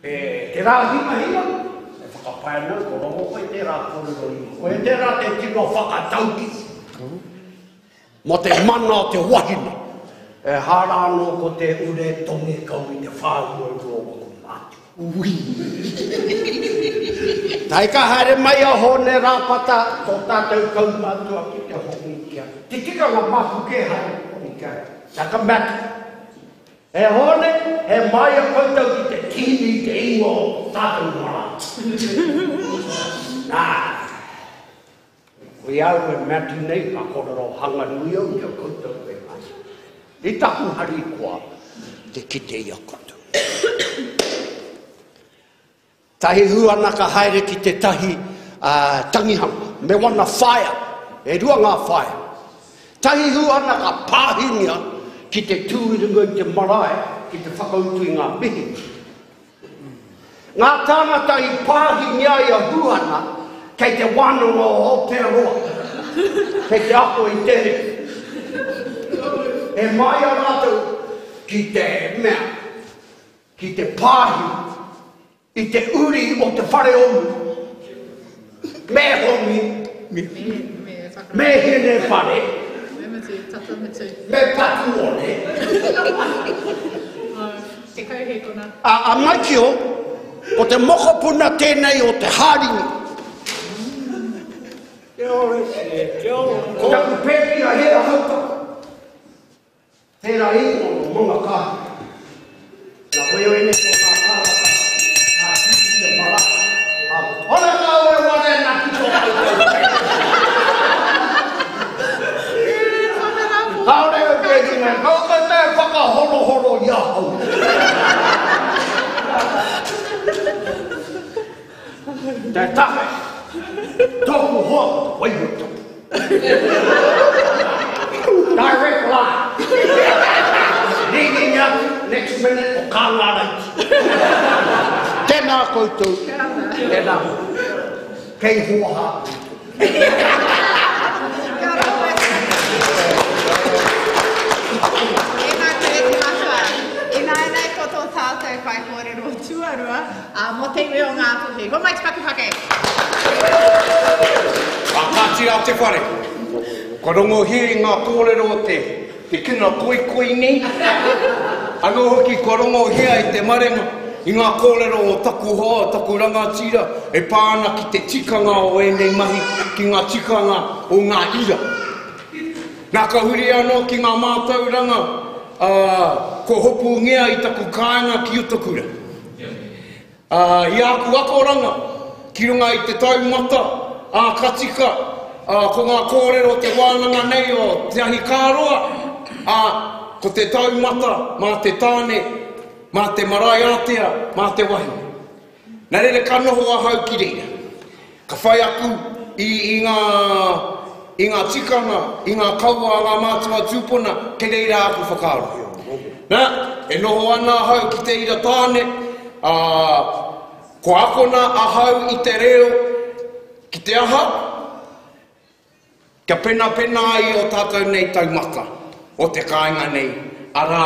E te rā hingahinga, e whakapae ana au, ko rongo koe tērā kōrero i mua. Koia tērā te tino whakatauki mō te mana o te wahine. Ehara anō ko te ure tongi kau i te whāruarua o aku mātua. Ui! Tae ka haere mai a Hōne Rāpata, tō tātou kaumātua ki te hongi kia. Te tikanga māku kē haere hongi kia. Taka Mac. E Hōne, he māia koutou ki te kī. tīni i te ingoa o tō tātou marae. Nā, koia au e mea atu nei ka kōrero hanga nui au ki a koutou engari, i taku harikoa te kite i a koutou. Tahi Huana ka haere ki tētahi tangihanga me wana whaea, e rua ngā whaea. Tahi Huana ka pāhingia ki te tū i runga i te marae ki te whakautu i ngā mihi. Ngā tāngata i pāhingia ai a Huana kei te wānanga o Aotearoa, kei te ako i te reo. E māia rātou ki te mea, ki te pāhi i te uri o te whare o Me Hongi, me Hinewhare, me Patuone. A Maikio, ko te mokopuna tēnei o Te Hāringi. Ko taku pēpi a Hera Hautaka. Tērā ingoa nō Maungakāhika. Nā koe o ēnei ko ngā tāngata ka tū ki te marae, ā, hore kau e ware ana ki tō koutou whenua. Kāore au te ringa, kaua koutou e whakahorohoro i ahau. Te take, tōku hoa ko te wairua tapu. Direct line. Ringing atu, next minute ko Kāngāraiti. Tēnā koutou, tēnā koutou. Kei hoaha koutou. Kia ora koe. Tēnā koe te matua. Ināianei ko tō tātou whaikōrero tuarua. Ā, mō te iwi o Ngāpuhi. Homai te pakepake! Ā, kāti rā te whare. Kua rongohia i ngā kōrero o te te kina koikoi nei. Anō hoki kua rongohia i te marenga i ngā kōrero o taku hoa, o taku rangatira e pā ana ki te tikanga o ēnei mahi, ki ngā tikanga o ngā ira. Nā, ka huri anō ki ngā mātauranga, ā, kua hopungia i taku kāinga ki Utakura. Ā, i āku akoranga ki runga i te taumata, ā, ka tika, ā, ko ngā kōrero o te wānanga nei o Te Ahikāroa, ā, ko te taumata mā te tāne, mā te marae ātea, mā te wahine. Nā reira ka noho ahau ki reira. Ka whai aku i, i ngā, i ngā tikanga, i ngā kawa a ngā mātua tūpuna, kei reira aku whakaaro. Nā, e noho ana ahau ki te ira tāne, ā, kua akona ahau i te reo ki te aha? Kia penapena ai ō tātou nei taumata o te kāinga nei, arā,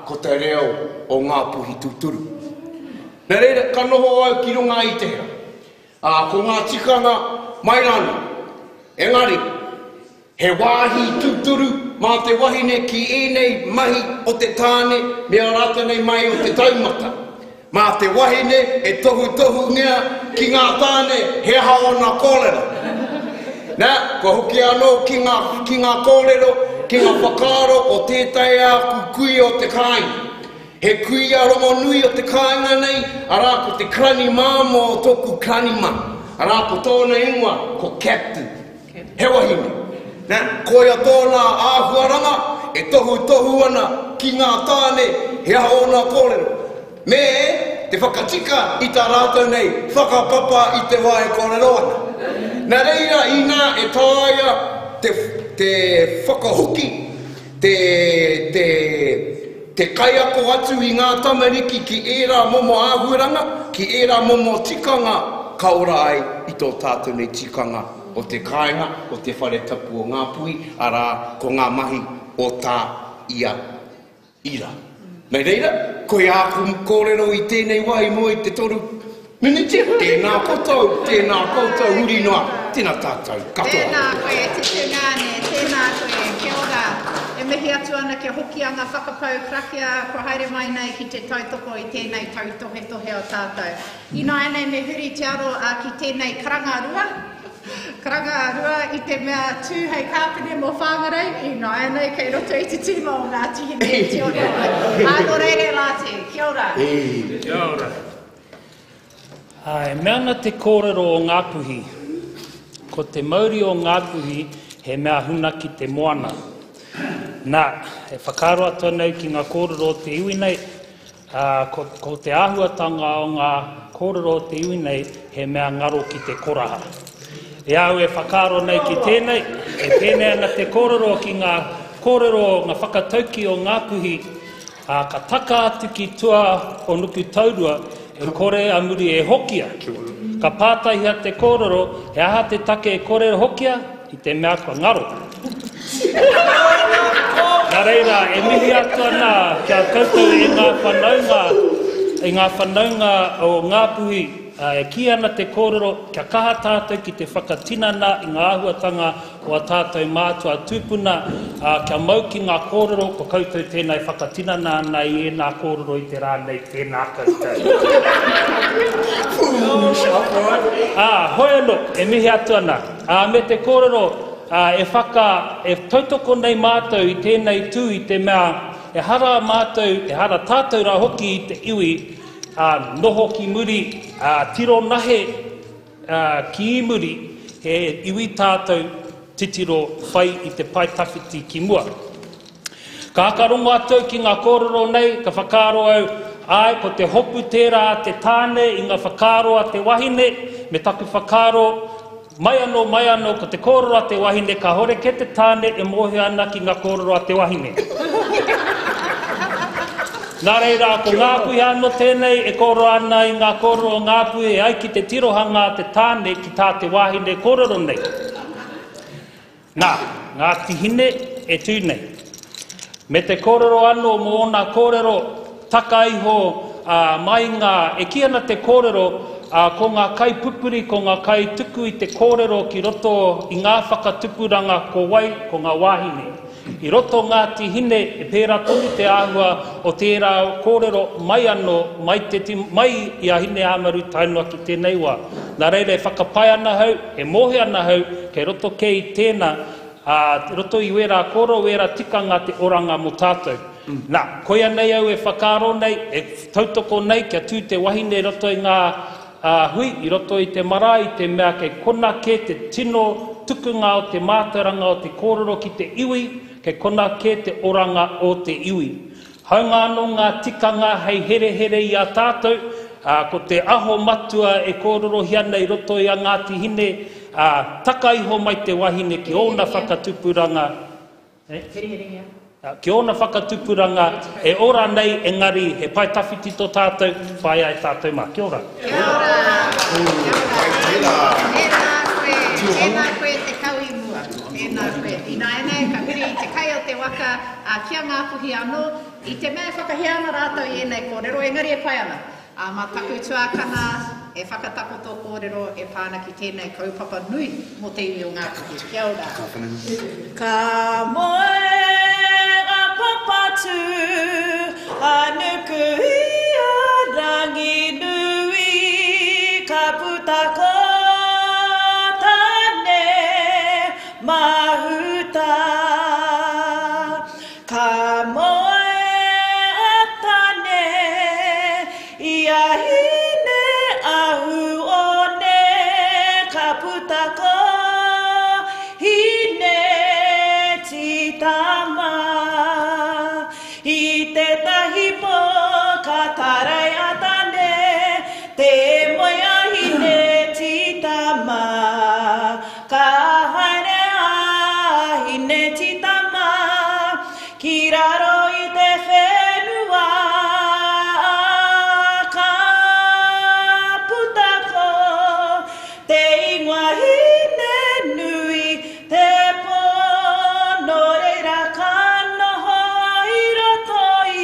ko te reo o Ngāpuhi tūturu. Nā reira, ka noho au ki runga i te hea. Ā, ko ngā tikanga mai rānō. Engari, he wāhi tūturu mā te wahine ki ēnei mahi o te tāne me ā rātou nei mahi o te taumata. Mā te wahine e tohutohungia ki ngā tāne he aha ōna kōrero. Nā, kua hoki anō ki ngā, ki ngā kōrero, ki ngā whakaaro o tētahi āku kuia o te kāinga. He kuia rongonui o te kāinga nei, arā ko te Granny Māmā o tōku Granny Mā. Arā ko tōna ingoa ko Captain. He wahine. Nā, koia tōna āhuaranga e tohutohu ana ki ngā tāne he aha ōna kōrero, me te whakatika i tā rātou nei whakapapa i te wā e kōrero ana. Nā reira, inā e taea te, te whakahoki, te, te, te kaiako atu i ngā tamariki ki ērā momo āhuaranga, ki ērā momo tikanga ka ora ai i tō tātou nei tikanga o te kāinga, o te whare tapu o Ngāpuhi, arā, ko ngā mahi o tā ia ira. Nā reira, koia āku kōrero i tēnei wā i mua i te 3 miniti. Tēnā koutou, tēnā koutou, huri noa, tēnā tātou katoa. Tēnā koe e te tungāne, tēnā koe, kia ora. E mihi atu ana kia Hokianga whakapau karakia kua haere mai nei ki te tautoko i tēnei tautohetohe o tātou. Ināianei me huri te aro ki tēnei karangarua, karangarua i te mea tū hei kāpene mō Whangarei, ināianei kei roto i te tīma o Ngāti Hine e tio nei. Ā, nō reira e Lāti, kia ora. ora. Kia ora. E mea ana te kōrero o Ngāpuhi, ko te mauri o Ngāpuhi he mea huna ki te moana. Nā, e whakaaro atu ana au ki ngā kōrero o te iwi nei, ā, ko, ko te āhuatanga o ngā kōrero o te iwi nei he mea ngaro ki te koraha. I a au e whakaaro nei ki tēnei, e pēnei ana te kōrero ki ngā kōrero, ngā whakatauki o Ngāpuhi, ā, ka taka atu ki tua o Nukutaurua, e kore a muri e hokia. Ka pātaihia te kōrero, he aha te take e kore e hokia? I te mea kua ngaro. Nā reira, e mihi atu ana ki a koutou e ngā whanaunga, e ngā whanaunga o Ngāpuhi, e kī ana te kōrero, kia kaha tātou ki te whakatinana i ngā āhuatanga o a tātou mātua tūpuna, ā, kia mau ki ngā kōrero, ko koutou tēnā e whakatinana ana i ēnā kōrero i te rā nei, tēnā koutou. Ā, hoi anō, e mihi atu ana, ā, me te kōrero, ā, e whaka, e tautoko nei mātou i tēnei tū i te mea, ehara mātou, ehara tātou rā hoki i te iwi, ā, noho ki muri, ā, tiro nahe, Ā, ki muri, he iwi tātou titiro whai i te pae tawhiti ki mua. Ka whakarongo atu au ki ngā kōrero nei, ka whakaaro au, āe, ko te hopu tērā a te tāne i ngā whakaaro a te wahine, me taku whakaaro, mai anō, mai anō, ko te kōrero a te wahine, kāore kē te tāne e mōhio ana ki ngā kōrero a te wahine. Nā reira, ko Ngāpuhi anō tēnei e kōrero ana i ngā kōrero o Ngāpuhi e ai ki te tirohanga a te tāne ki tā te wāhine kōrero nei. Nā, Ngāti Hine e tū nei. Me te kōrero anō mō ōna kōrero taka iho ā, mai ngā, e kī ana te kōrero, ā, ko ngā kaipupuri, ko ngā kaituku i te kōrero ki roto i ngā whakatupuranga ko wai, ko ngā wāhine. I roto Ngāti Hine e pērā tonu te āhua o tērā kōrero mai anō, mai te mai i a Hineāmaru tae noa ki tēnei wā. Nā reira e whakapae ana ahau, e mōhio ana ahau, kei roto kē i tēnā, ā, roto i wērā kōrero, wērā tikanga te oranga mō tātou. Nā, koia nei au e whakaaro nei, e tautoko nei kia tū te wahine i roto i ngā Ā, hui, i roto i te marae, i te mea kei kona kē te tino tukunga o te mātauranga o te kōrero ki te iwi, kei kona kē te oranga o te iwi. Hāunga anō ngā tikanga hei herehere i a tātou, ā, ko te aho matua e kōrerohia ana i roto i a Ngāti Hine, ā, taka iho mai te wahine ki ōna whakatupuranga, Ki ōna whakatupuranga e ora nei engari he pae tawhiti tō tātou, whāia e tātou mā. Kia ora. Kia ora. Kia ora. Tēnā koe, tēnā koe te kau i mua. Tēnā koe. Ināianei ka huri i te kai o te waka, ā, ki a Ngāpuhi anō, i te mea e whakahē ana rātou i ēnei kōrero, engari e pai ana. Ā, mā taku tuakana e whakatakoto kōrero e pā ana ki tēnei kaupapa nui mō te iwi o Ngāpuhi. Kia ora. Ka moe a Papatū, a Nuku i a Ranginui, ka puta ko Tane Mahuta. Ka moe a Tane i a Hine Ahuone, ka puta ko Hine Tītama. I tētahi pō ka tarai a Tane, tē moe a Hine Tītama. Ka haere a Hinetitama ki raro i te whenua, ka puta ko te ingoa Hinenui te pō, nō reira ka noho i roto i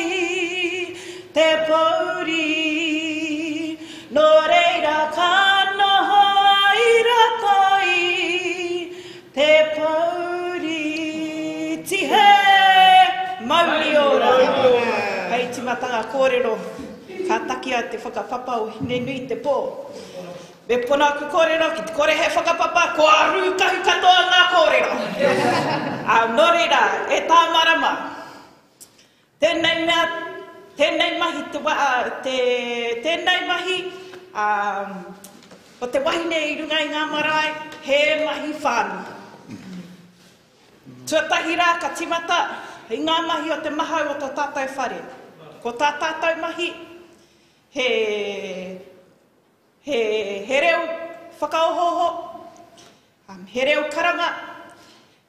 te pōuri. Nō reira ka noho i roto i te pōuri tihe mauri ora. Hei tīmatanga kōrero, ka takia te whakapapa o Hinenui-te-pō. Me pona aku kōrero, ki te kore he whakapapa, kua rūkahu katoa ngā kōrero. Nō reira, e tā marama, Tēnei mea Tēnei mahi te wa, te, tēnei mahi, ā, o te wahine i runga i ngā marae, he mahi whānui. Tuatahi rā ka tīmata i ngā mahi o te mahau o tō tātou whare. Ko tā tātou mahi, he, he, he reo whakaohooho, he reo karanga,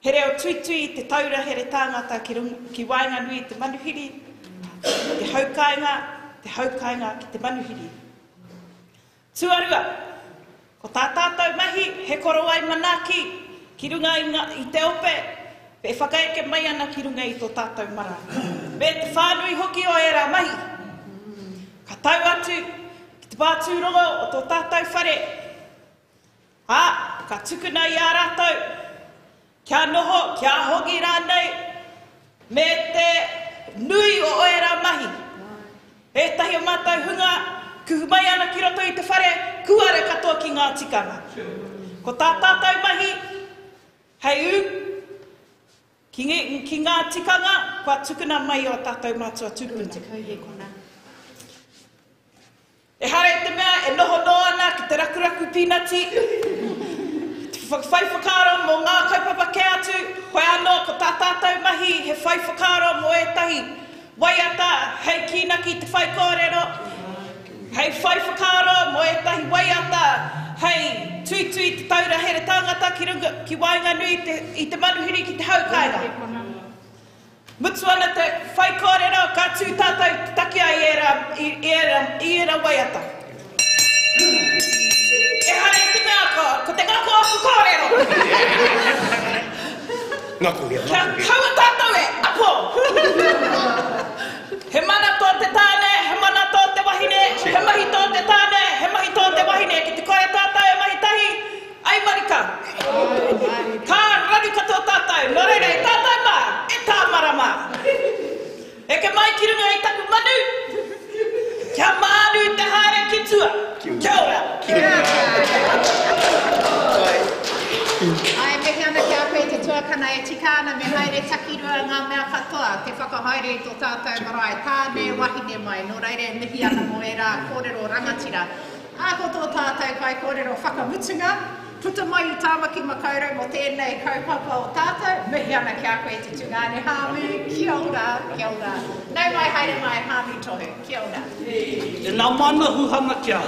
he reo tuitui i te taura here tāngata ki runga, ki waenganui i te manuhiri, te haukāinga, te haukāinga ki te manuhiri. Tuarua, ko tā tātou mahi he korowai manaaki ki runga i ngā, i te ope e whakaeke mai ana ki runga i tō tātou marae. Me te whānui hoki o ērā mahi. Ka tau atu ki te pātūrongo o tō tātou whare, ā, ka tukuna i a rātou kia noho, kia hongi rānei, me te nui o ērā mahi. Ētahi o mātou hunga kuhu mai ana ki roto i te whare, kūare katoa ki ngā tikanga. Ko tā tātou mahi, hei ū ki ngā tikanga kua tukuna mai i ō tātou mātua tūpuna. Ehara i te mea e noho noa ana ki te rakuraku pīnati, te whai whakaaro mō ngā kaupapa kē atu, hoi anō ko tā tātou mahi he whai whakaaro mō ētahi waiata hei kīnaki i te whaikōrero, hei whai whakaaro mō ētahi waiata hei tuitui i te taura here tāngata ki runga, ki waenganui i te, i te manuhiri ki te hau kāinga. Mutu ana te whaikōrero, ka tū tātou te taki ai i ērā, i ērā, i ērā waiata. Ehara i te mea ko, ko te ngako aku kōrero. Ngako hea, Kia ngako hea. kaua tātou e apo! He mana tō te tāne, he mana tō te wahine, he mahi tō te tāne, he mahi tō te wahine. Ki te kore tātou e mahi tahi, Ai marika! Ka raru katoa tātou, nō reira e tātou mā, e tāmara mā! Eke mai ki runga i taku manu, kia mānu te haere ki tua! Kia ora! Ai, mihi ana ki a koe te tuakana e tika ana me haere takirua ngā mea katoa te whakahaere i tō tātou marae, tāne, wahine mai, nō reira e mihi ana mō ērā kōrero rangatira. Ā, ko tō tātou kaikōrero whakamutunga, puta mai i Tāmaki Makaurau mō tēnei kaupapa o tātou, mihi ana ki a koe te tungāne Hāmi, kia ora, kia ora. Nau mai, haere mai, Hāmi Tohu, kia ora. Tēnā mana huhana ki a au.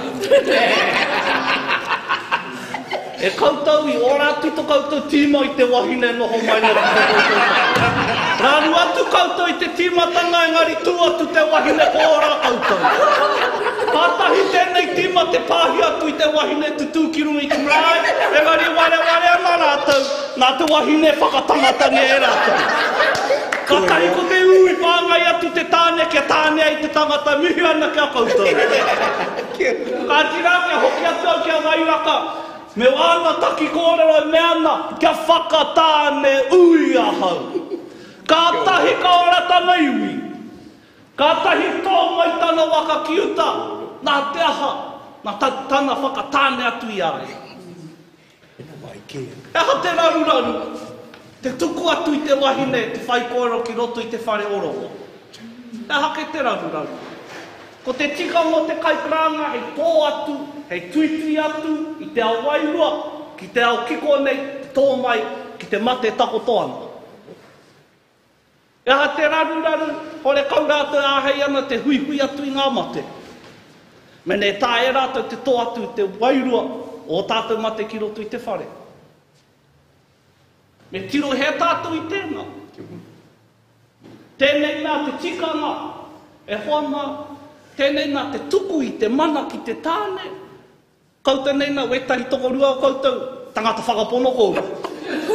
E koutou i ora atu to koutou tīma i te wahine e noho mai nei ki to koutou taha. Raru atu koutou i te tīmatanga engari tū atu te wahine ko ora koutou. Kātahi tēnei tīma te pāhi atu i te wahine tutū ki runga i te marae engari wareware ana rātou nā te wahine whakatangatangia e rātou. Kātahi ko te ū i whāngai atu te tāne kia tāne ai te tangata mihi ana ki a koutou. Kāti rā kia hoki atu au ki a Wairaka me wāna taki kōrero e mea ana kia whakatāne ui ahau. Kātahi ka ora tana iwi. Kātahi tō mai tana waka ki uta, nā te aha, nā tana whakatāne atu i a ia. He aha te raruraru? Te tuku atu i te wahine te whaikōrero ki roto i te whare o Rongo. He aha kei te raruraru? Ko te tikanga o te kaikaranga hei tō atu, hei tuitui atu i te ao wairua ki te ao kiko nei te tō mai ki te mate takoto ana. He aha te raruraru? Horekau rātou e āhei ana te huihui atu i ngā mate. Mene e taea e rātou te tō atu i te wairua o ō tātou mate ki roto i te whare. Me tirohia tātou i tēnā. Tēnei mea te tikanga, e hoa mā, tēnei mea te tuku i te mana ki te tāne, Koutou nei na wetahi tokorua o koutou, tangata whakapono kōrua.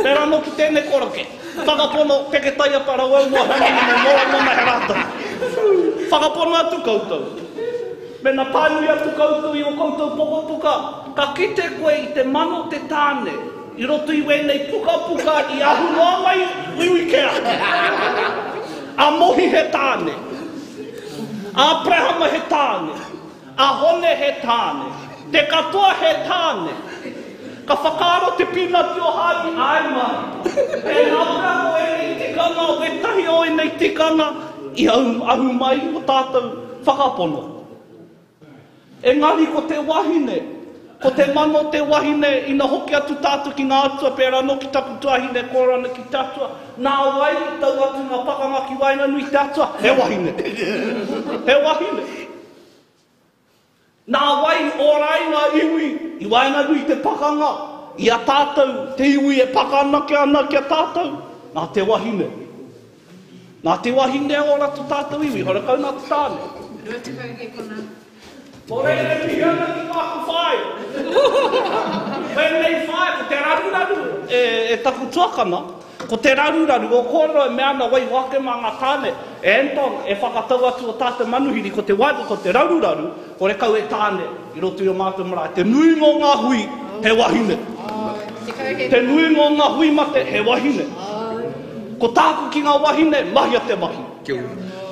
Pera ano ki tenei koroke. Whakapono, peke taiapa rauau moa he mana me Moramona he ratou. Whakapono atu koutou. Mena pānui atu koutou i o koutou pokopuka, ka kite koe i te mana o te tāne i roto i wēnei pukapuka i ahu noa mai uiui kē atu. A Mohi he tāne. A Aperahama he tāne. A Hone he tāne. Te katoa he tāne. Ka whakaaro te pīnati o Hāmi, āe mai. Tēnā pea ko ēnei tikanga, wētahi o ēnei tikanga, i ahu mai i o tātou whakapono. Engari ko te wahine, ko te mana o te wahine ina hoki atu tātou ki ngā atua pērā anō ki taku tuahine e kōrero ana ki te atua, nā wai i tau atu ngā pakanga ki waenganui i te atua? He wahine. He wahine. Nā wai i ora ai ngā iwi i waenganui i te pakanga i a tātou, te iwi e paka anake ana ki a tātou? Nā te wahine. Nā te wahine ora to tātou iwi, horekau nā te tāne. 20 hekona. Nō reira e mihi ana ki tāku whaea. Wēnei whaea, ko te raruraru e taku tuakana, ko te raruraru o kōrero e mea ana waiho ake mā ngā tāne, e Anton, e whakatau atu o tātou manuhiri, ko te waiho, ko te raruraru, horekau e tāne i roto i o mātou marae. Te nuinga o ngā hui, he wahine. Te nuinga o ngā hui mate, he wahine. Ko tāku ki ngā wahine, mahia te mahi.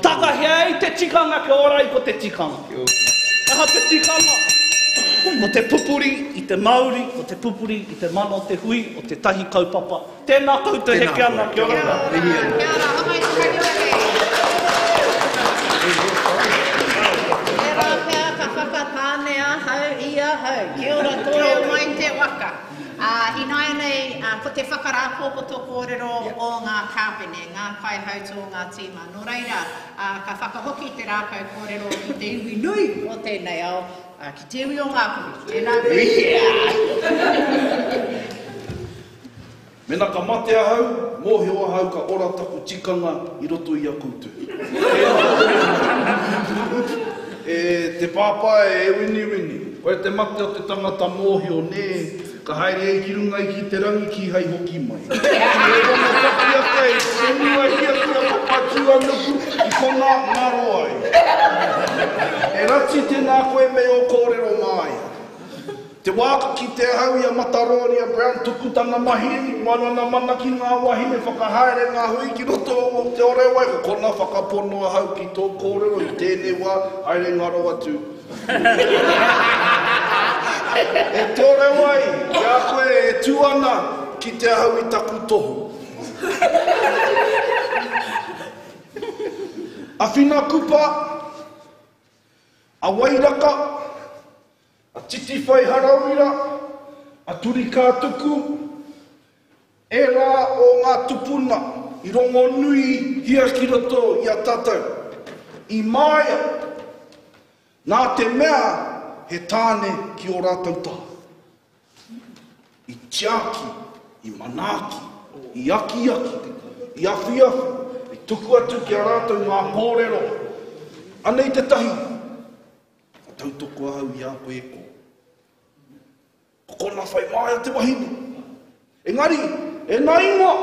Takahia ai te tikanga kia ora ai ko te tikanga. He aha te tikanga? Ko te pupuri i te mauri, ko te pupuri i te mana o te hui, o tētahi kaupapa. Tēnā koutou heke ana, kia ora. Kia ora, homai te kahurangi. Tērā pea ka whakatāne ahau i ahau. Kia ora, toia mai te waka. Ā, ināianei, ko te whakarāpōpoto kōrero o ngā kāpene, ngā kaihautū o ngā tīma. Nō reira, ka whakahoki te rākau kōrero ki te iwi nui o tēnei ao, ki te iwi o Ngāpuhi. Tēnā koe. Mena ka mate ahau, mōhio ahau ka ora taku tikanga i roto i a koutou. Tēnā koutou. E te pāpā e Winiwini, koe te mate o te tangata mōhio, nē, ka haere ai ki runga i ki te rangi kīhai hoki mai. Kīhai wana taki ake i te whenua hiahia Papatūānuku i kona ngaro ai. E rati tēnā koe me ō kōrero māia. Te wā ka kite ahau i a Mataroria Brown tuku tana mahi manana mana ki ngā wahine whakahaere ngā hui ki roto o Te Orewai, ko kona whakapono ahau ki tō kōrero i tēnei wā, haere ngaro atu. E Te Orewai, i a koe e tū ana, kite ahau i taku tohu. Awhina Kupa, a Wairaka, A Titiwhai Harawira, a Turikātuku, ērā o ngā tupuna i rongonuihia ki roto i a tātou, i māia, nā te mea he tāne ki ō rātou taha. I tiaki, i manaaki, i akiaki, i awhiawhi, i tuku atu ki a rātou ngā kōrero. Anei tētahi Ka tautoko ahau i a koe e ko. Ko kona whai māia te wahine. Engari, e na ingoa,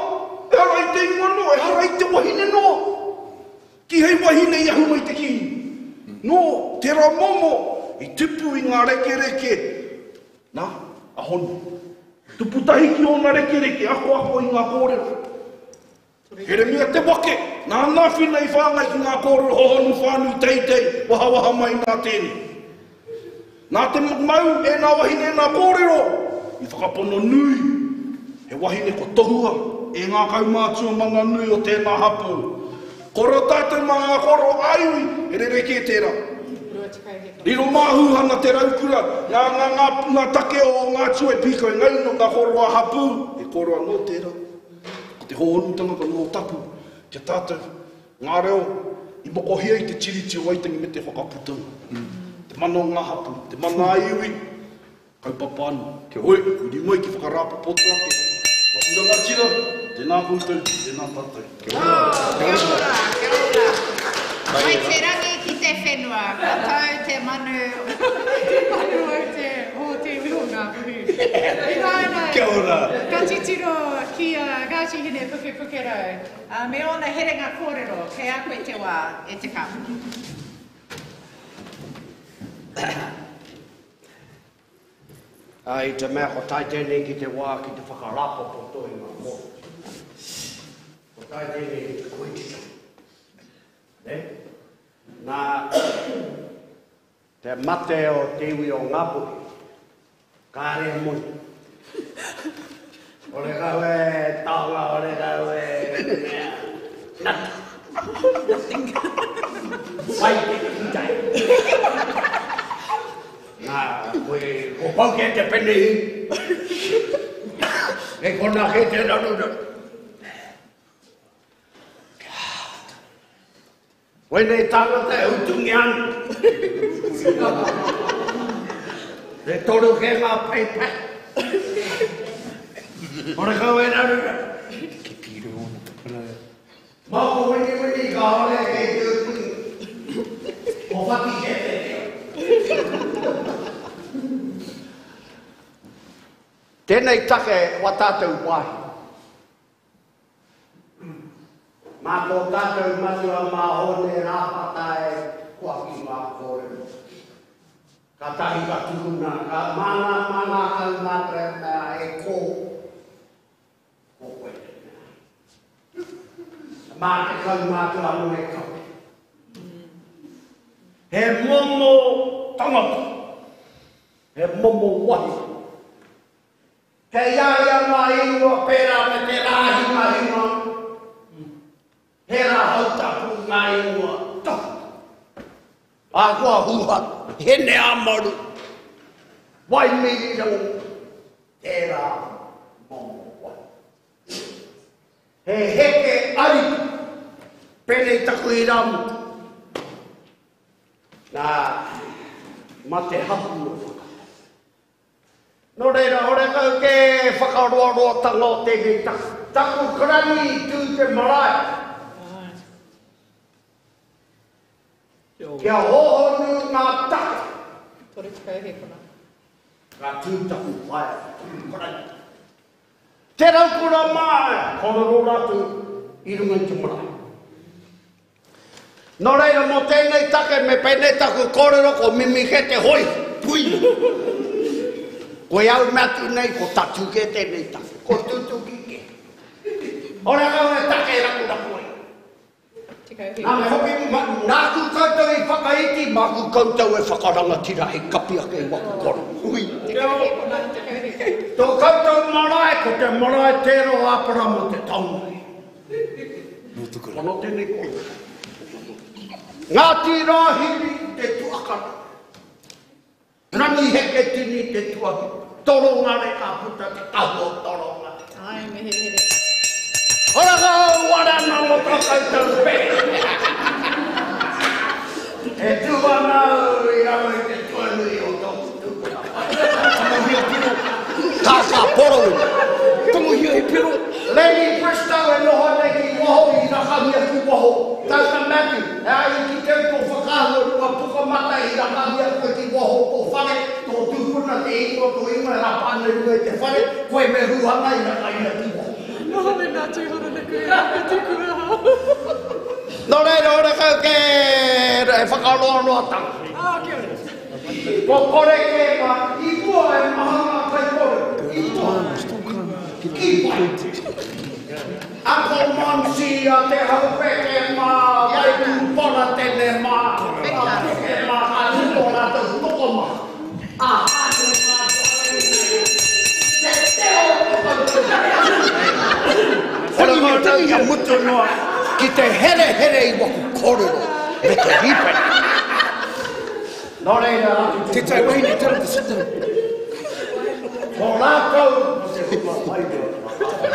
ehara i te ingoa noa, ehara i te wahine noa. Kihei wahine i ahu mai te kihi. No, tera momo i tupu i nga rekereke, na, a Honu. Tupu tahi ki ona rekereke, akoako i nga korero. Heremia Te Wake, nāna a Whina i whāngai ki ngā kōrero hohonu whānui teitei, wahawaha mai nā tēnei. Nā te mau e ngā wahine ngā kōrero i whakapono nui, he wahine kua tohua e ngā kaumātua mana nui o tēnā hapū. Kōrero tātou mā ngā kōrero ā-iwi, he rerekē tērā. Riro mā Hūhana te raukura, ngā, ngā, ngā, ngā take o ngā tū e pīkau engari nō ngā kōrero ā-hapū, he kōrero anō tērā. Ko te hōhonutanga ka noho tapu ki a tātou ngā reo i mokohia i te Tiriti o Waitangi me te whakaputanga. Te mana o ngā hapū, te mana ā-iwi, kaupapa anō. Kia hoi, huri mai ki whakarāpopoto ake. Taku rangatira, tēnā koutou, tēnā tātou. Kia ora. Kia ora, kia ora. Mai te rangi ki te whenua, ka tau te manu, te manu o te, o te iwi o Ngāpuhi. Ināianei, Kia ora. ka titiro ki a Ngāti Hine Pukepukerau, ā, me ōna herenga kōrero, kei a koe te wā, e te kāpene. Ā, i te mea kua tae tēnei ki te wā ki te whakarāpopoto i ngā kōrero. Kua tae tēnei ki te koititanga. Nē? Nā te mate o te iwi o Ngāpuhi, kāre e moni. Horekau e taonga, horekau e mea. Nothing. Whai te kitai. Nā, koe, ko pau kē te penihi. Kei konā kē te raruraru. Koinei tāngata e utungia ana. E toru kē ngā paipai. Horekau e raruraru. Ki pīrau ana te panaia. Mā ko Winiwini kāore kei te utungi. Ko Whati kē te reo. Tēnei take wa tātou wāhi. Mā tō tātou matua mā Hōne Rāpata e koaki ngā kōrero. Kātahi ka tukuna, ka, māna, mā ngā kaumātua e mea e kō, ko koe te mea. Mā te kaumātua anō e kawe. He momo tangata, he momo wahine. Kei a ia ngā ingoa pērā me te Rāhingahinga, he rā hautapu ngā ingoa tapu. Ahakoa huha, Hineamaru, Waimirirangi, tērā momo wai. He heke ariki, pēnei taku irāmutu. Nā, mā te hapū o Whakatau. Nō reira, horekau kē whakaroaroatanga o tēnei taku. Taku karani i tū te marae. Kia hōhonu ngā take. 30 hēkona. Ka tū taku whaea, taku karani. Te raukura mā, kōrero rātou i runga i te marae. Nō reira, mō tēnei take, me pēnei taku kōrero, ko Mimi kē te hōiho, pui! Koia au mea atu nei, ko Tatu kē tēnei take, ko Tutuki kē. Ora kau e take e rakuraku ai. Nā, me hoki, ma, nāku koutou i whakaiti, māku koutou e whakarangatira hei kapi ake i waku koro. Hui! Tō koutou marae, ko te marae tērā o Āperama te taonga. Pono tēnei kōrero. Ngāti Rāhiri te tuakana. Rangiheketini te tuahine. Torongare ka puta te kahu o Torongare. Ai, me he here. Oranga au warana mo tō koutou pere. E tū ana au i raro i te tuanui o tōku tupuna. Tangohia piro. Kākā porowini. Tangohia he piro. Lady Bristow e noho nei ki waho i rakahia ki waho. Tauta Matthew, he aha i kite au tō whakaahua runga pukamata i rakahia koe ki waho o tō whare, tō tupuna, te ingoa, tō ingoa e rapa ana i runga i te whare, koe me Huhana i rakahia ki waho. Noho me ngā tūhoronuku e raka tuku aha. Nō reira, horekau kē he whakaroaroatanga. Ah, kia ora. Kua kore kē ngā i mua e maha ngā kaikōrero, i mua. Ki pai. Ako Monty a Te Haupeke mā, Waikūparatene mā, a Peke mā, ka tū tō rātou tokomaha. A Hāte mā, Te teo o koutou. Whakatau kia mutu noa ki te herehere i waku kōrero me te rīpene. Nō reira, Te tai wahine, tell her to sit down. Ko rātou ko te hunga wairua.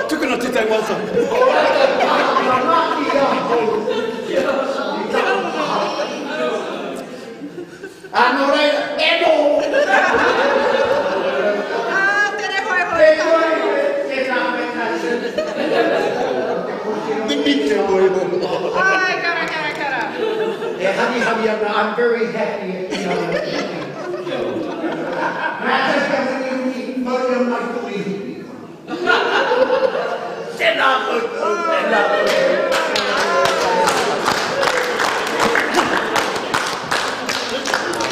Tukuna te tai wauta. Ko rātou ka manaaki i a kou i taku kaha. Ā, nō reira, e noho. Ā, tere hoehoe. Te tuarua, tēnā koe Tatu. Mimi te hoehoe. Ai, kara, kara, kara. E harihari ana, I'm very happy e kī ana te iwi. Nā te mea winiwini, mauria mai tō ihu ki konei. Tēnā koutou, tēnā koutou.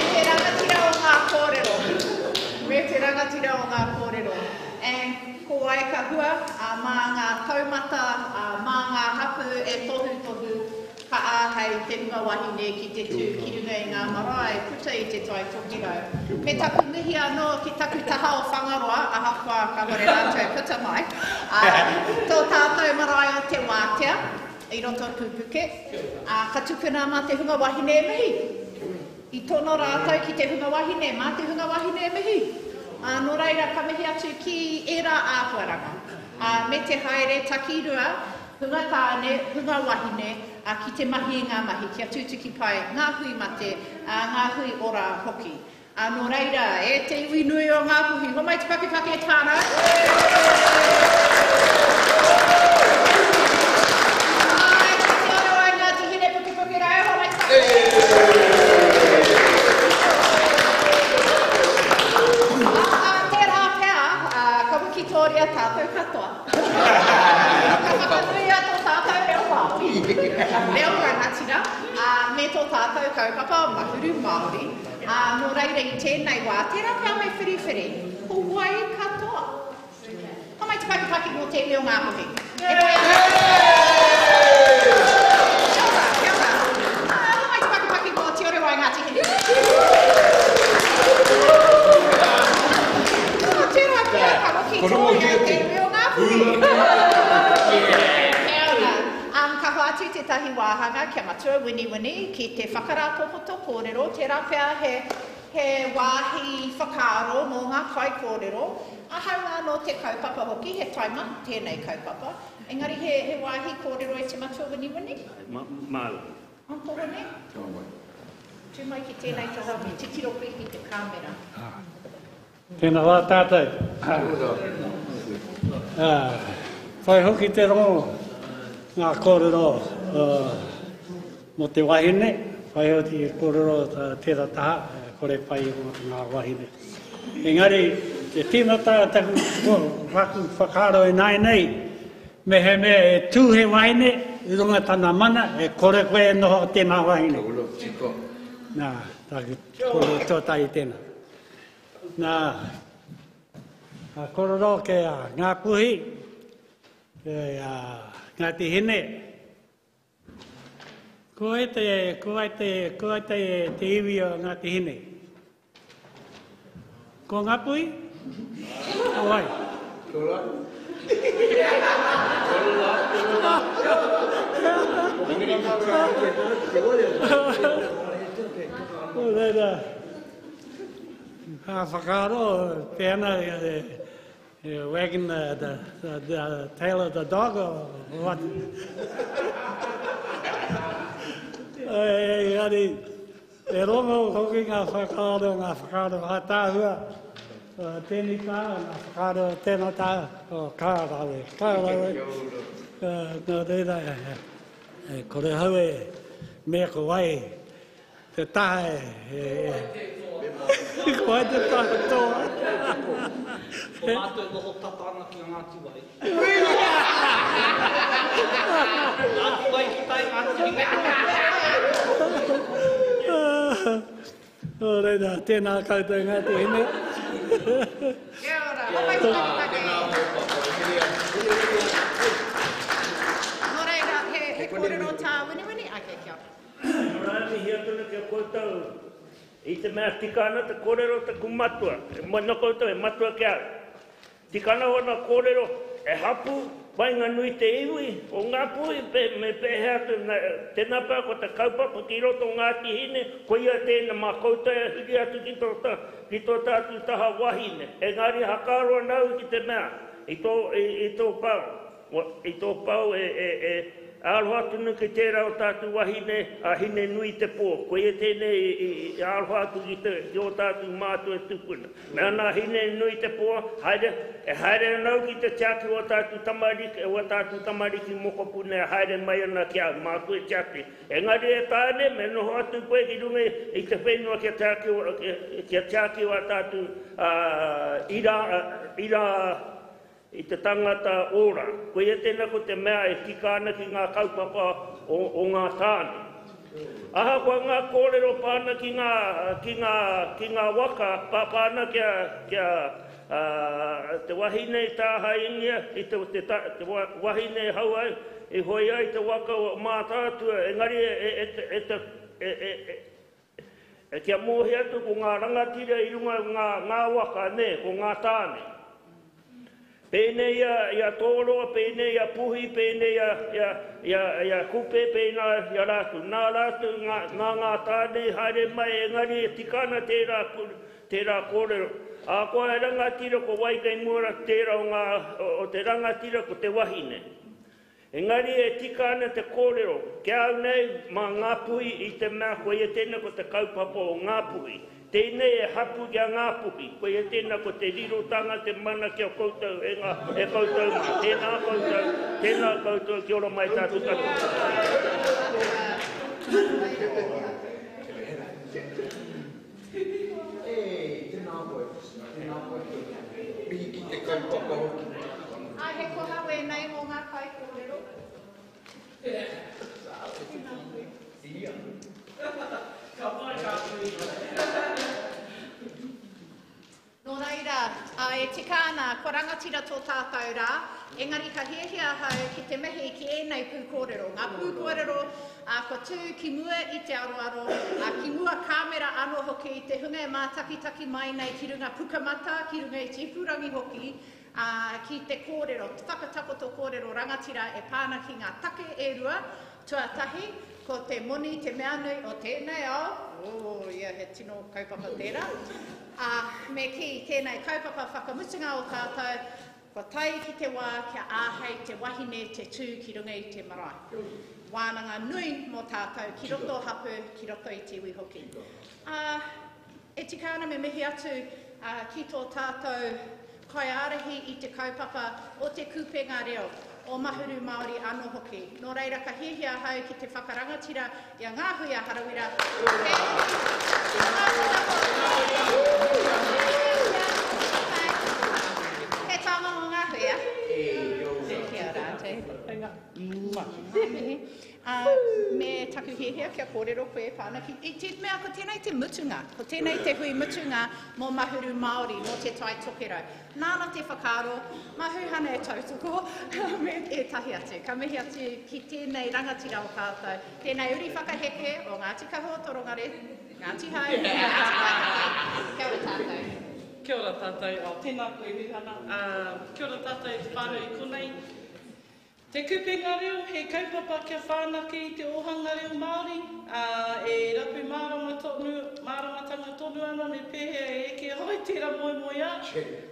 Me te rangatira o ngā kōrero. Me te rangatira o ngā kōrero. And ko wai ka hua, ā, mā ngā taumata, ā, mā ngā hapū e tohutohu Ka āhei te hunga wahine ki te tū ki runga i ngā marae puta i Te Tai Tokerau. Me taku mihi anō ki taku taha o Whangaroa, ahakoa kāore rātou puta mai, ā, tō tātou marae o Te Wātea. i roto o Pūpuke, ā, ka tukuna mā te hunga wahine e mihi. I tono rātou ki te hunga wahine, mā te hunga wahine e mihi. Ā, nō reira, ka mihi atu ki ērā āhuaranga, ā, me te haere takirua, hunga tāne, hunga wahine, ā, ki te mahi i ngā mahi, kia tutuki pai ngā hui mate, ā, ngā hui ora hoki. Ā, nō reira, e te iwi nui o Ngāpuhi, homai te pakepake e te whānau. Āe, ko Te Arawa i Ngāti Hinepukepuke rā, homai te pakepake. Ā, ā, tērā pea, ā, ka wikitōria tātou katoa. Ka whakanuia tō tātou reo Māori, reo rangatira, ā, me tō tātou kaupapa Mahuru Māori. Ā, nō reira i tēnei wā, tērā pea me whiriwhiri, ko wai katoa? Homai te pakipaki mō te iwi o Ngāpuhi. E pai ana? Kia ora, kia ora. Ā, homai te pakipaki mō Te Orewa i Ngāti Hine. Ā, tērā pea ka hoki tōia te iwi o Ngāpuhi. Kia ora. Um, ka hoatu tētahi wāhanga kia Matua Winiwini ki te whakarāpopoto kōrero, tērā pea he, he wāhi whakaaro mō ngā kaikōrero, ā, hāunga anō te kaupapa hoki, he taimaha tēnei kaupapa, engari he, he wāhi kōrero e te Matua Winiwini? Ma, māu. Antohone? Tū mai ki tēnei taha, me titiro koe ki te kāmera. Tēnā rā tātou. Whai hoki te rongo ngā kōrero mō te wahine, whai hoki te kōrero tērā taha, kore pai ngā wahine. Engari, te tīmata taku raku whakaaro ināianei, mehemea e tū he wahine i runga tana mana, e kore koe e noho tēnā wahine. Nā, taku kōrero tuatahi tēnā. Nā, ka korero ke a Ngāpuhi, ke a Ngāti Hine. Ko wai te, ko wai te, ko wai te, te iwi o Ngāti Hine? Ko Ngāpuhi? Ko wai? Kia ora. Nō reira, Ka whakaaro te ana wagging the tail of the dog or what? Engari, e rongo hoki ngā whakaaro, ngā whakaaro ātaahua o tēnei taha, ngā whakaaro o tēnā taha, o ka rawe, ka rawe. Nō reira, e kore hau e mea ko wai Te taha e, e, ko wai te taha toa. Ko mātou noho tata ana ki a Ngāti Wai. Ngāti Wai ki tai, Ngāti Hine. Nō reira, tēnā koutou Ngāti Hine. Kia ora, homai te taketake. Nō reira, he kōrero tā Winiwini? Okay, kia ora. Nō rā mihi atu ana ki a koutou i te mea tika ana te kōrero o taku matua, e moe ana koutou he matua ki a au. Tika ana wana kōrero, e hapu, waenganui te iwi o Ngāpuhi, me pēhea atu, tēnā pea ko te kaupapa ki roto o Ngāti Hine, koia tēnā mā koutou e huri atu ki tō, ki tō tātou taha wahine. Engari hakaaro ana au ki te mea, i tō, i tō pao. I tō pao e aroha tonu ki tērā o tātou wahine a Hine-nui-te-pō. Koia tēnei i aroha atu ki ō tātou mātua tupuna. Me ana a Hine-nui-te-pō, haere, e haere ana au ki te tiaki o ā tātou tamariki, o ā tātou tamariki mokopuna e haere mai ana ki a au, māku e tiaki. Engari e Tāne, me noho atu koe ki runga i te whenua kia tiaki, kia tiaki o ā tātou ira, ira, I te tangata ora. Koia tena ko te mea e tika ana ki nga kaupapa o nga tane. Ahakoa nga korero pa ana ki nga, ki nga, ki nga waka, pa pa ana kia, kia, te wahine i tahaingia, i te, te, te wahine i hau ai, i hoe ai te waka o Mātaatua, engari e, e, e, e, e, e, e, E kia mōhio atu ko ngā rangatira i runga i ngā, ngā waka, nē, ko ngā tāne. Pēnei i a, i a Tōroa, pēnei i a Puhi, pēnei i a, i a, i a, i a Kupe, pēnā i a rātou. Nā rātou, ngā, nā ngā tāne i haere mai, engari e tika ana tērā, tērā kōrero. Ahakoa he rangatira, ko wai kei mua rā tērā o ngā, o te rangatira, ko te wahine. Engari e tika ana te kōrero, ki a au nei, mā Ngāpuhi i te mea koia tēnei ko te kaupapa o Ngāpuhi. Tēnei e hapu ki a Ngāpuhi, koia tēnā ko te rirotanga, te mana ki a koutou e ngā, e koutou mā. Tēnā koutou, tēnā koutou, kia ora mai tātou katoa. E, tēnā koe, tēnā koe. Mihi ki te kaupapa hoki. Ā, he koha wēnei mō ngā kaikōrero. Tēnā koe. Ia. Ka pai ka tui. Nō reira, ā, e tika ana, kua rangatira tō tātou rā, engari ka hiahia ahau ki te mihi ki ēnei pūkōrero, ngā pūkōrero, ā, kua tū ki mua i te aroaro, ā, ki mua kāmera anō hoki, te hunga e mātakitaki mai nei ki runga pukamata, ki runga i te ipurangi hoki, ā, ki te kōrero, te whakatakoto kōrero rangatira e pā ana ki ngā take e rua, Tuatahi, ko te moni te mea nui o tēnei ao, ooh, ia he tino kaupapa tērā, ā, me kī, tēnei kaupapa whakamutunga o tātou, kua tae ki te wā kia āhei te wahine te tū ki runga i te marae. Wānanga nui mō tātou ki roto hapū, ki roto i te iwi hoki. Ā, E tika ana me mihi atu ki tō tātou kaiārahi i te kaupapa o Te Kupenga Reo, o Mahuru Māori anō hoki. Nō reira ka hiahia ahau ki te whakarangatira i a Ngāhuia Harawira he He taonga mō Ngāhuia. Kia ora atu. Mihi. Ā, me taku hiahia kia kōrero koe e pā ana ki, i te mea ko tēnei te mutunga, ko tēnei te hui mutunga mō Mahuru Māori, mō Te Tai Tokerau. Nāna te whakaaro, mā Huhana e tautoko, me ētahi atu. Ka mihi atu ki tēnei rangatira o tātou, tēnei uri whakaheke o Ngāti Kahu o Torongare, Ngāti Hau, Ngāti Waiheke. Kia ora tātou. Kia ora tātou. Oh, tēnā koe Huhana. Ā, kia ora tātou te whānau i konei. Te Kupenga Reo he kaupapa kia whanake i te ōhanga reo Māori, ā, e rapu mārama tonu, māramatanga tonu ana me pēhea e eke ai tērā moemoeā,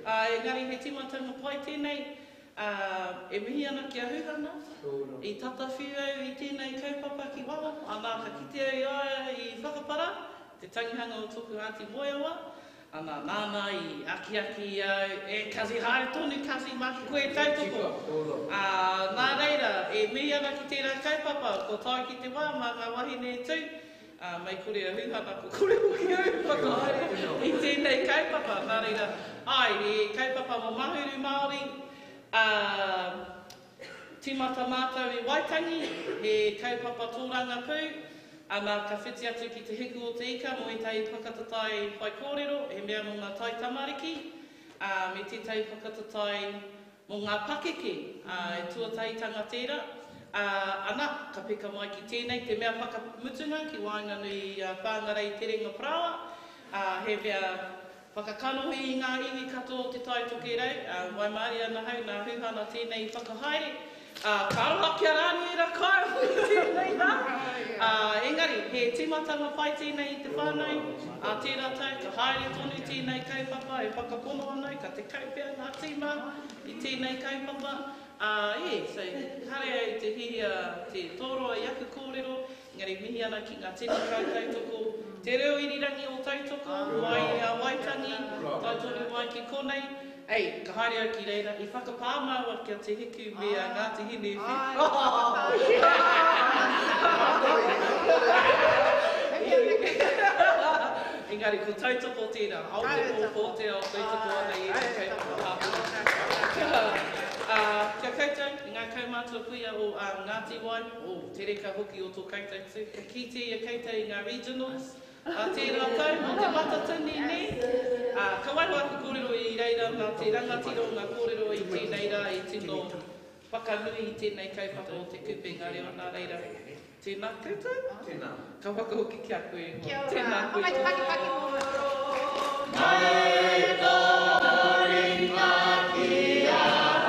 ā, engari he tīmatanga pai tēnei, ā, e mihi ana ki a Huhana, i tata whiu au i tēnei kaupapa ki waho, anā, ka kite au i a ia i whakapara, te tangihanga o tōku Aunty Moeawa, Ana, nāna i akiaki i a au, e Kazi, haere tonu Kazi, māku koe e tautoko. Ā, nā reira, e mihi ana ki tērā kaupapa, kua tae ki te wā mā ngā wahine e tū, ā, mei kore a Huhana, kua kore hoki au e whakahaere i tēnei kaupapa. Nā reira, āe, he kaupapa mō Mahuru Māori, ā, Tīmata mātou i Waitangi, he kaupapa tōrangapū, ana ka whiti atu ki Te Hiku o Te Ika mō ētahi whakatatae whaikōrero, he mea mō ngā taitamariki, ā, me tētahi whakatatae mō ngā pakeke, ā, e tuatahitanga tērā, ā, ana, ka peka mai ki tēnei, te mea whakamutunga ki waenganui i a Whāngarei Terenga Parāoa, ā, he mea Whakakanohi i ngā iwi katoa o Te Tai Tokerau, ā, waimarie ana hau nā Huhana tēnei i whakahaere, ā, ka aroha ki a Rāniera Kyle i tēnei rā. Ā, engari, he tīmatanga pai tēnei i te whānau, ā tērā tau, ka haere tonu tēnei kaupapa, e whakapono ana au, ka tekau pea ngā tīma i tēnei kaupapa, ā, ē, so, kāre au i te hihia te tōroa i aku kōrero, Engari mihi ana ki nga tini kaitautoko, te reo irirangi o Tautoko, mai i a Waitangi, tae tonu mai ki konei. Ei, ka haere au ki reira, i whakapā māua ki a Te Hiku me a Ngāti Hine Engari ko Tautoko tērā, ao te pō, pō te ao, tautoko ana i ēnei kaupapa hapori. Ā, kia koutou, ngā kaumātua kuia o Ngāti Wai, Oh, te reka hoki o tō koutou tū. Ka kite i a koutou i ngā regionals ā tērā tau mō te Matatini, nē? Ā, ka waiho aku kōrero i reira nā te rangatira o ngā kōrero i tēnei rā i tino whakanui i tēnei kaupapa o Te Kupenga Reo, nā reira, tēnā koutou. Tēnā. Ka whakahoki ki a koe. Kia ora. Tēnā koe. Homai te pakipaki mō. Mai tō ringa ki a.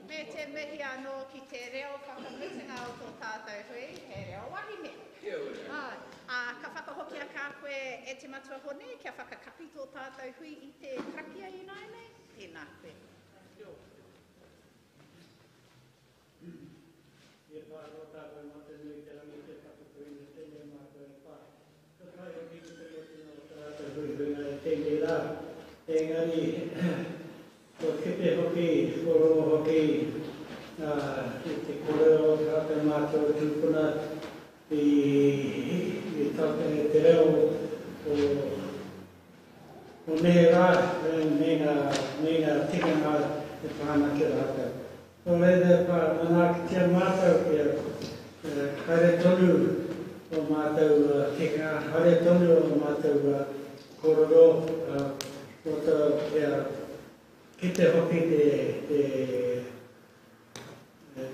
Me te mihi anō ki te reo whakamutunga o tō tātou hui, he reo wahine. Āe. Ā, ka whakahokia ka koe e te Matua Hone kia whakakapi tō tātou hui i te karakia ināianei. Tēnā koe. E pā tō tātou mate nui i te rangi te whakatuina tēnei mātou e pā. Ka pai hoki ki te motunga o tā rātou huihuinga i tēnei rā. Engari, kua kite hoki, kua rongo hoki i te kōrero o tā rātou mātua tūpuna i te reo o O nehe rā, me ngā, me ngā tikanga e pā ana ki a rātou. Nō reira, ka manaakitia mātou kia haere tonu ō mātou tikanga, haere tonu ō mātou kōrero, kia kite hoki te, te,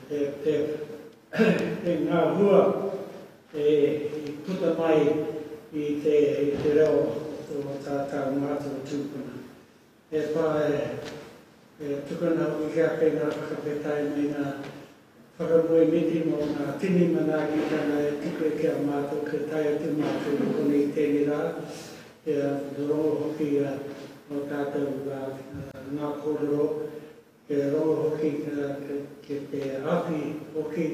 te, te, te, ngā hua e i puta mai i te, i te reo o tā tāu mātua tūpuna. E pā e, e tukuna hoki ki a koe ngā whakawhetai me ngā whakamoemiti mō ngā tini manaakitanga e tuku ki a mātou kia tae atu mātou i konei i tēnei rā, kia rongo hoki ō tātou ngā kōrero Kia rongo hoki ki te awhi hoki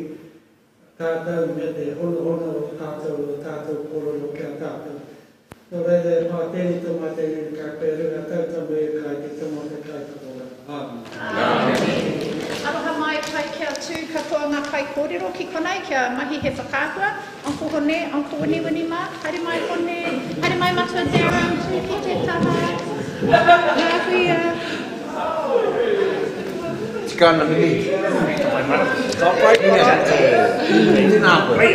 tātou me te honohono o tātou o tātou kōrero ki a tātou. Nō reira e pā tēnei tō mātou ringa kai koe runga tautama e kai te tama o te Kaiwhakawā. Āmine. Āmine. Aroha mai pai kia tū katoa ngā kaikōrero ki konei kia mahi he whakaahua. Uncle Hone, Uncle Winiwini mā, haere mai Hone, haere mai Matua Darren, tū ki te taha, ngā huia. Tika ana me mihi. Ka pai. Tēnā koe.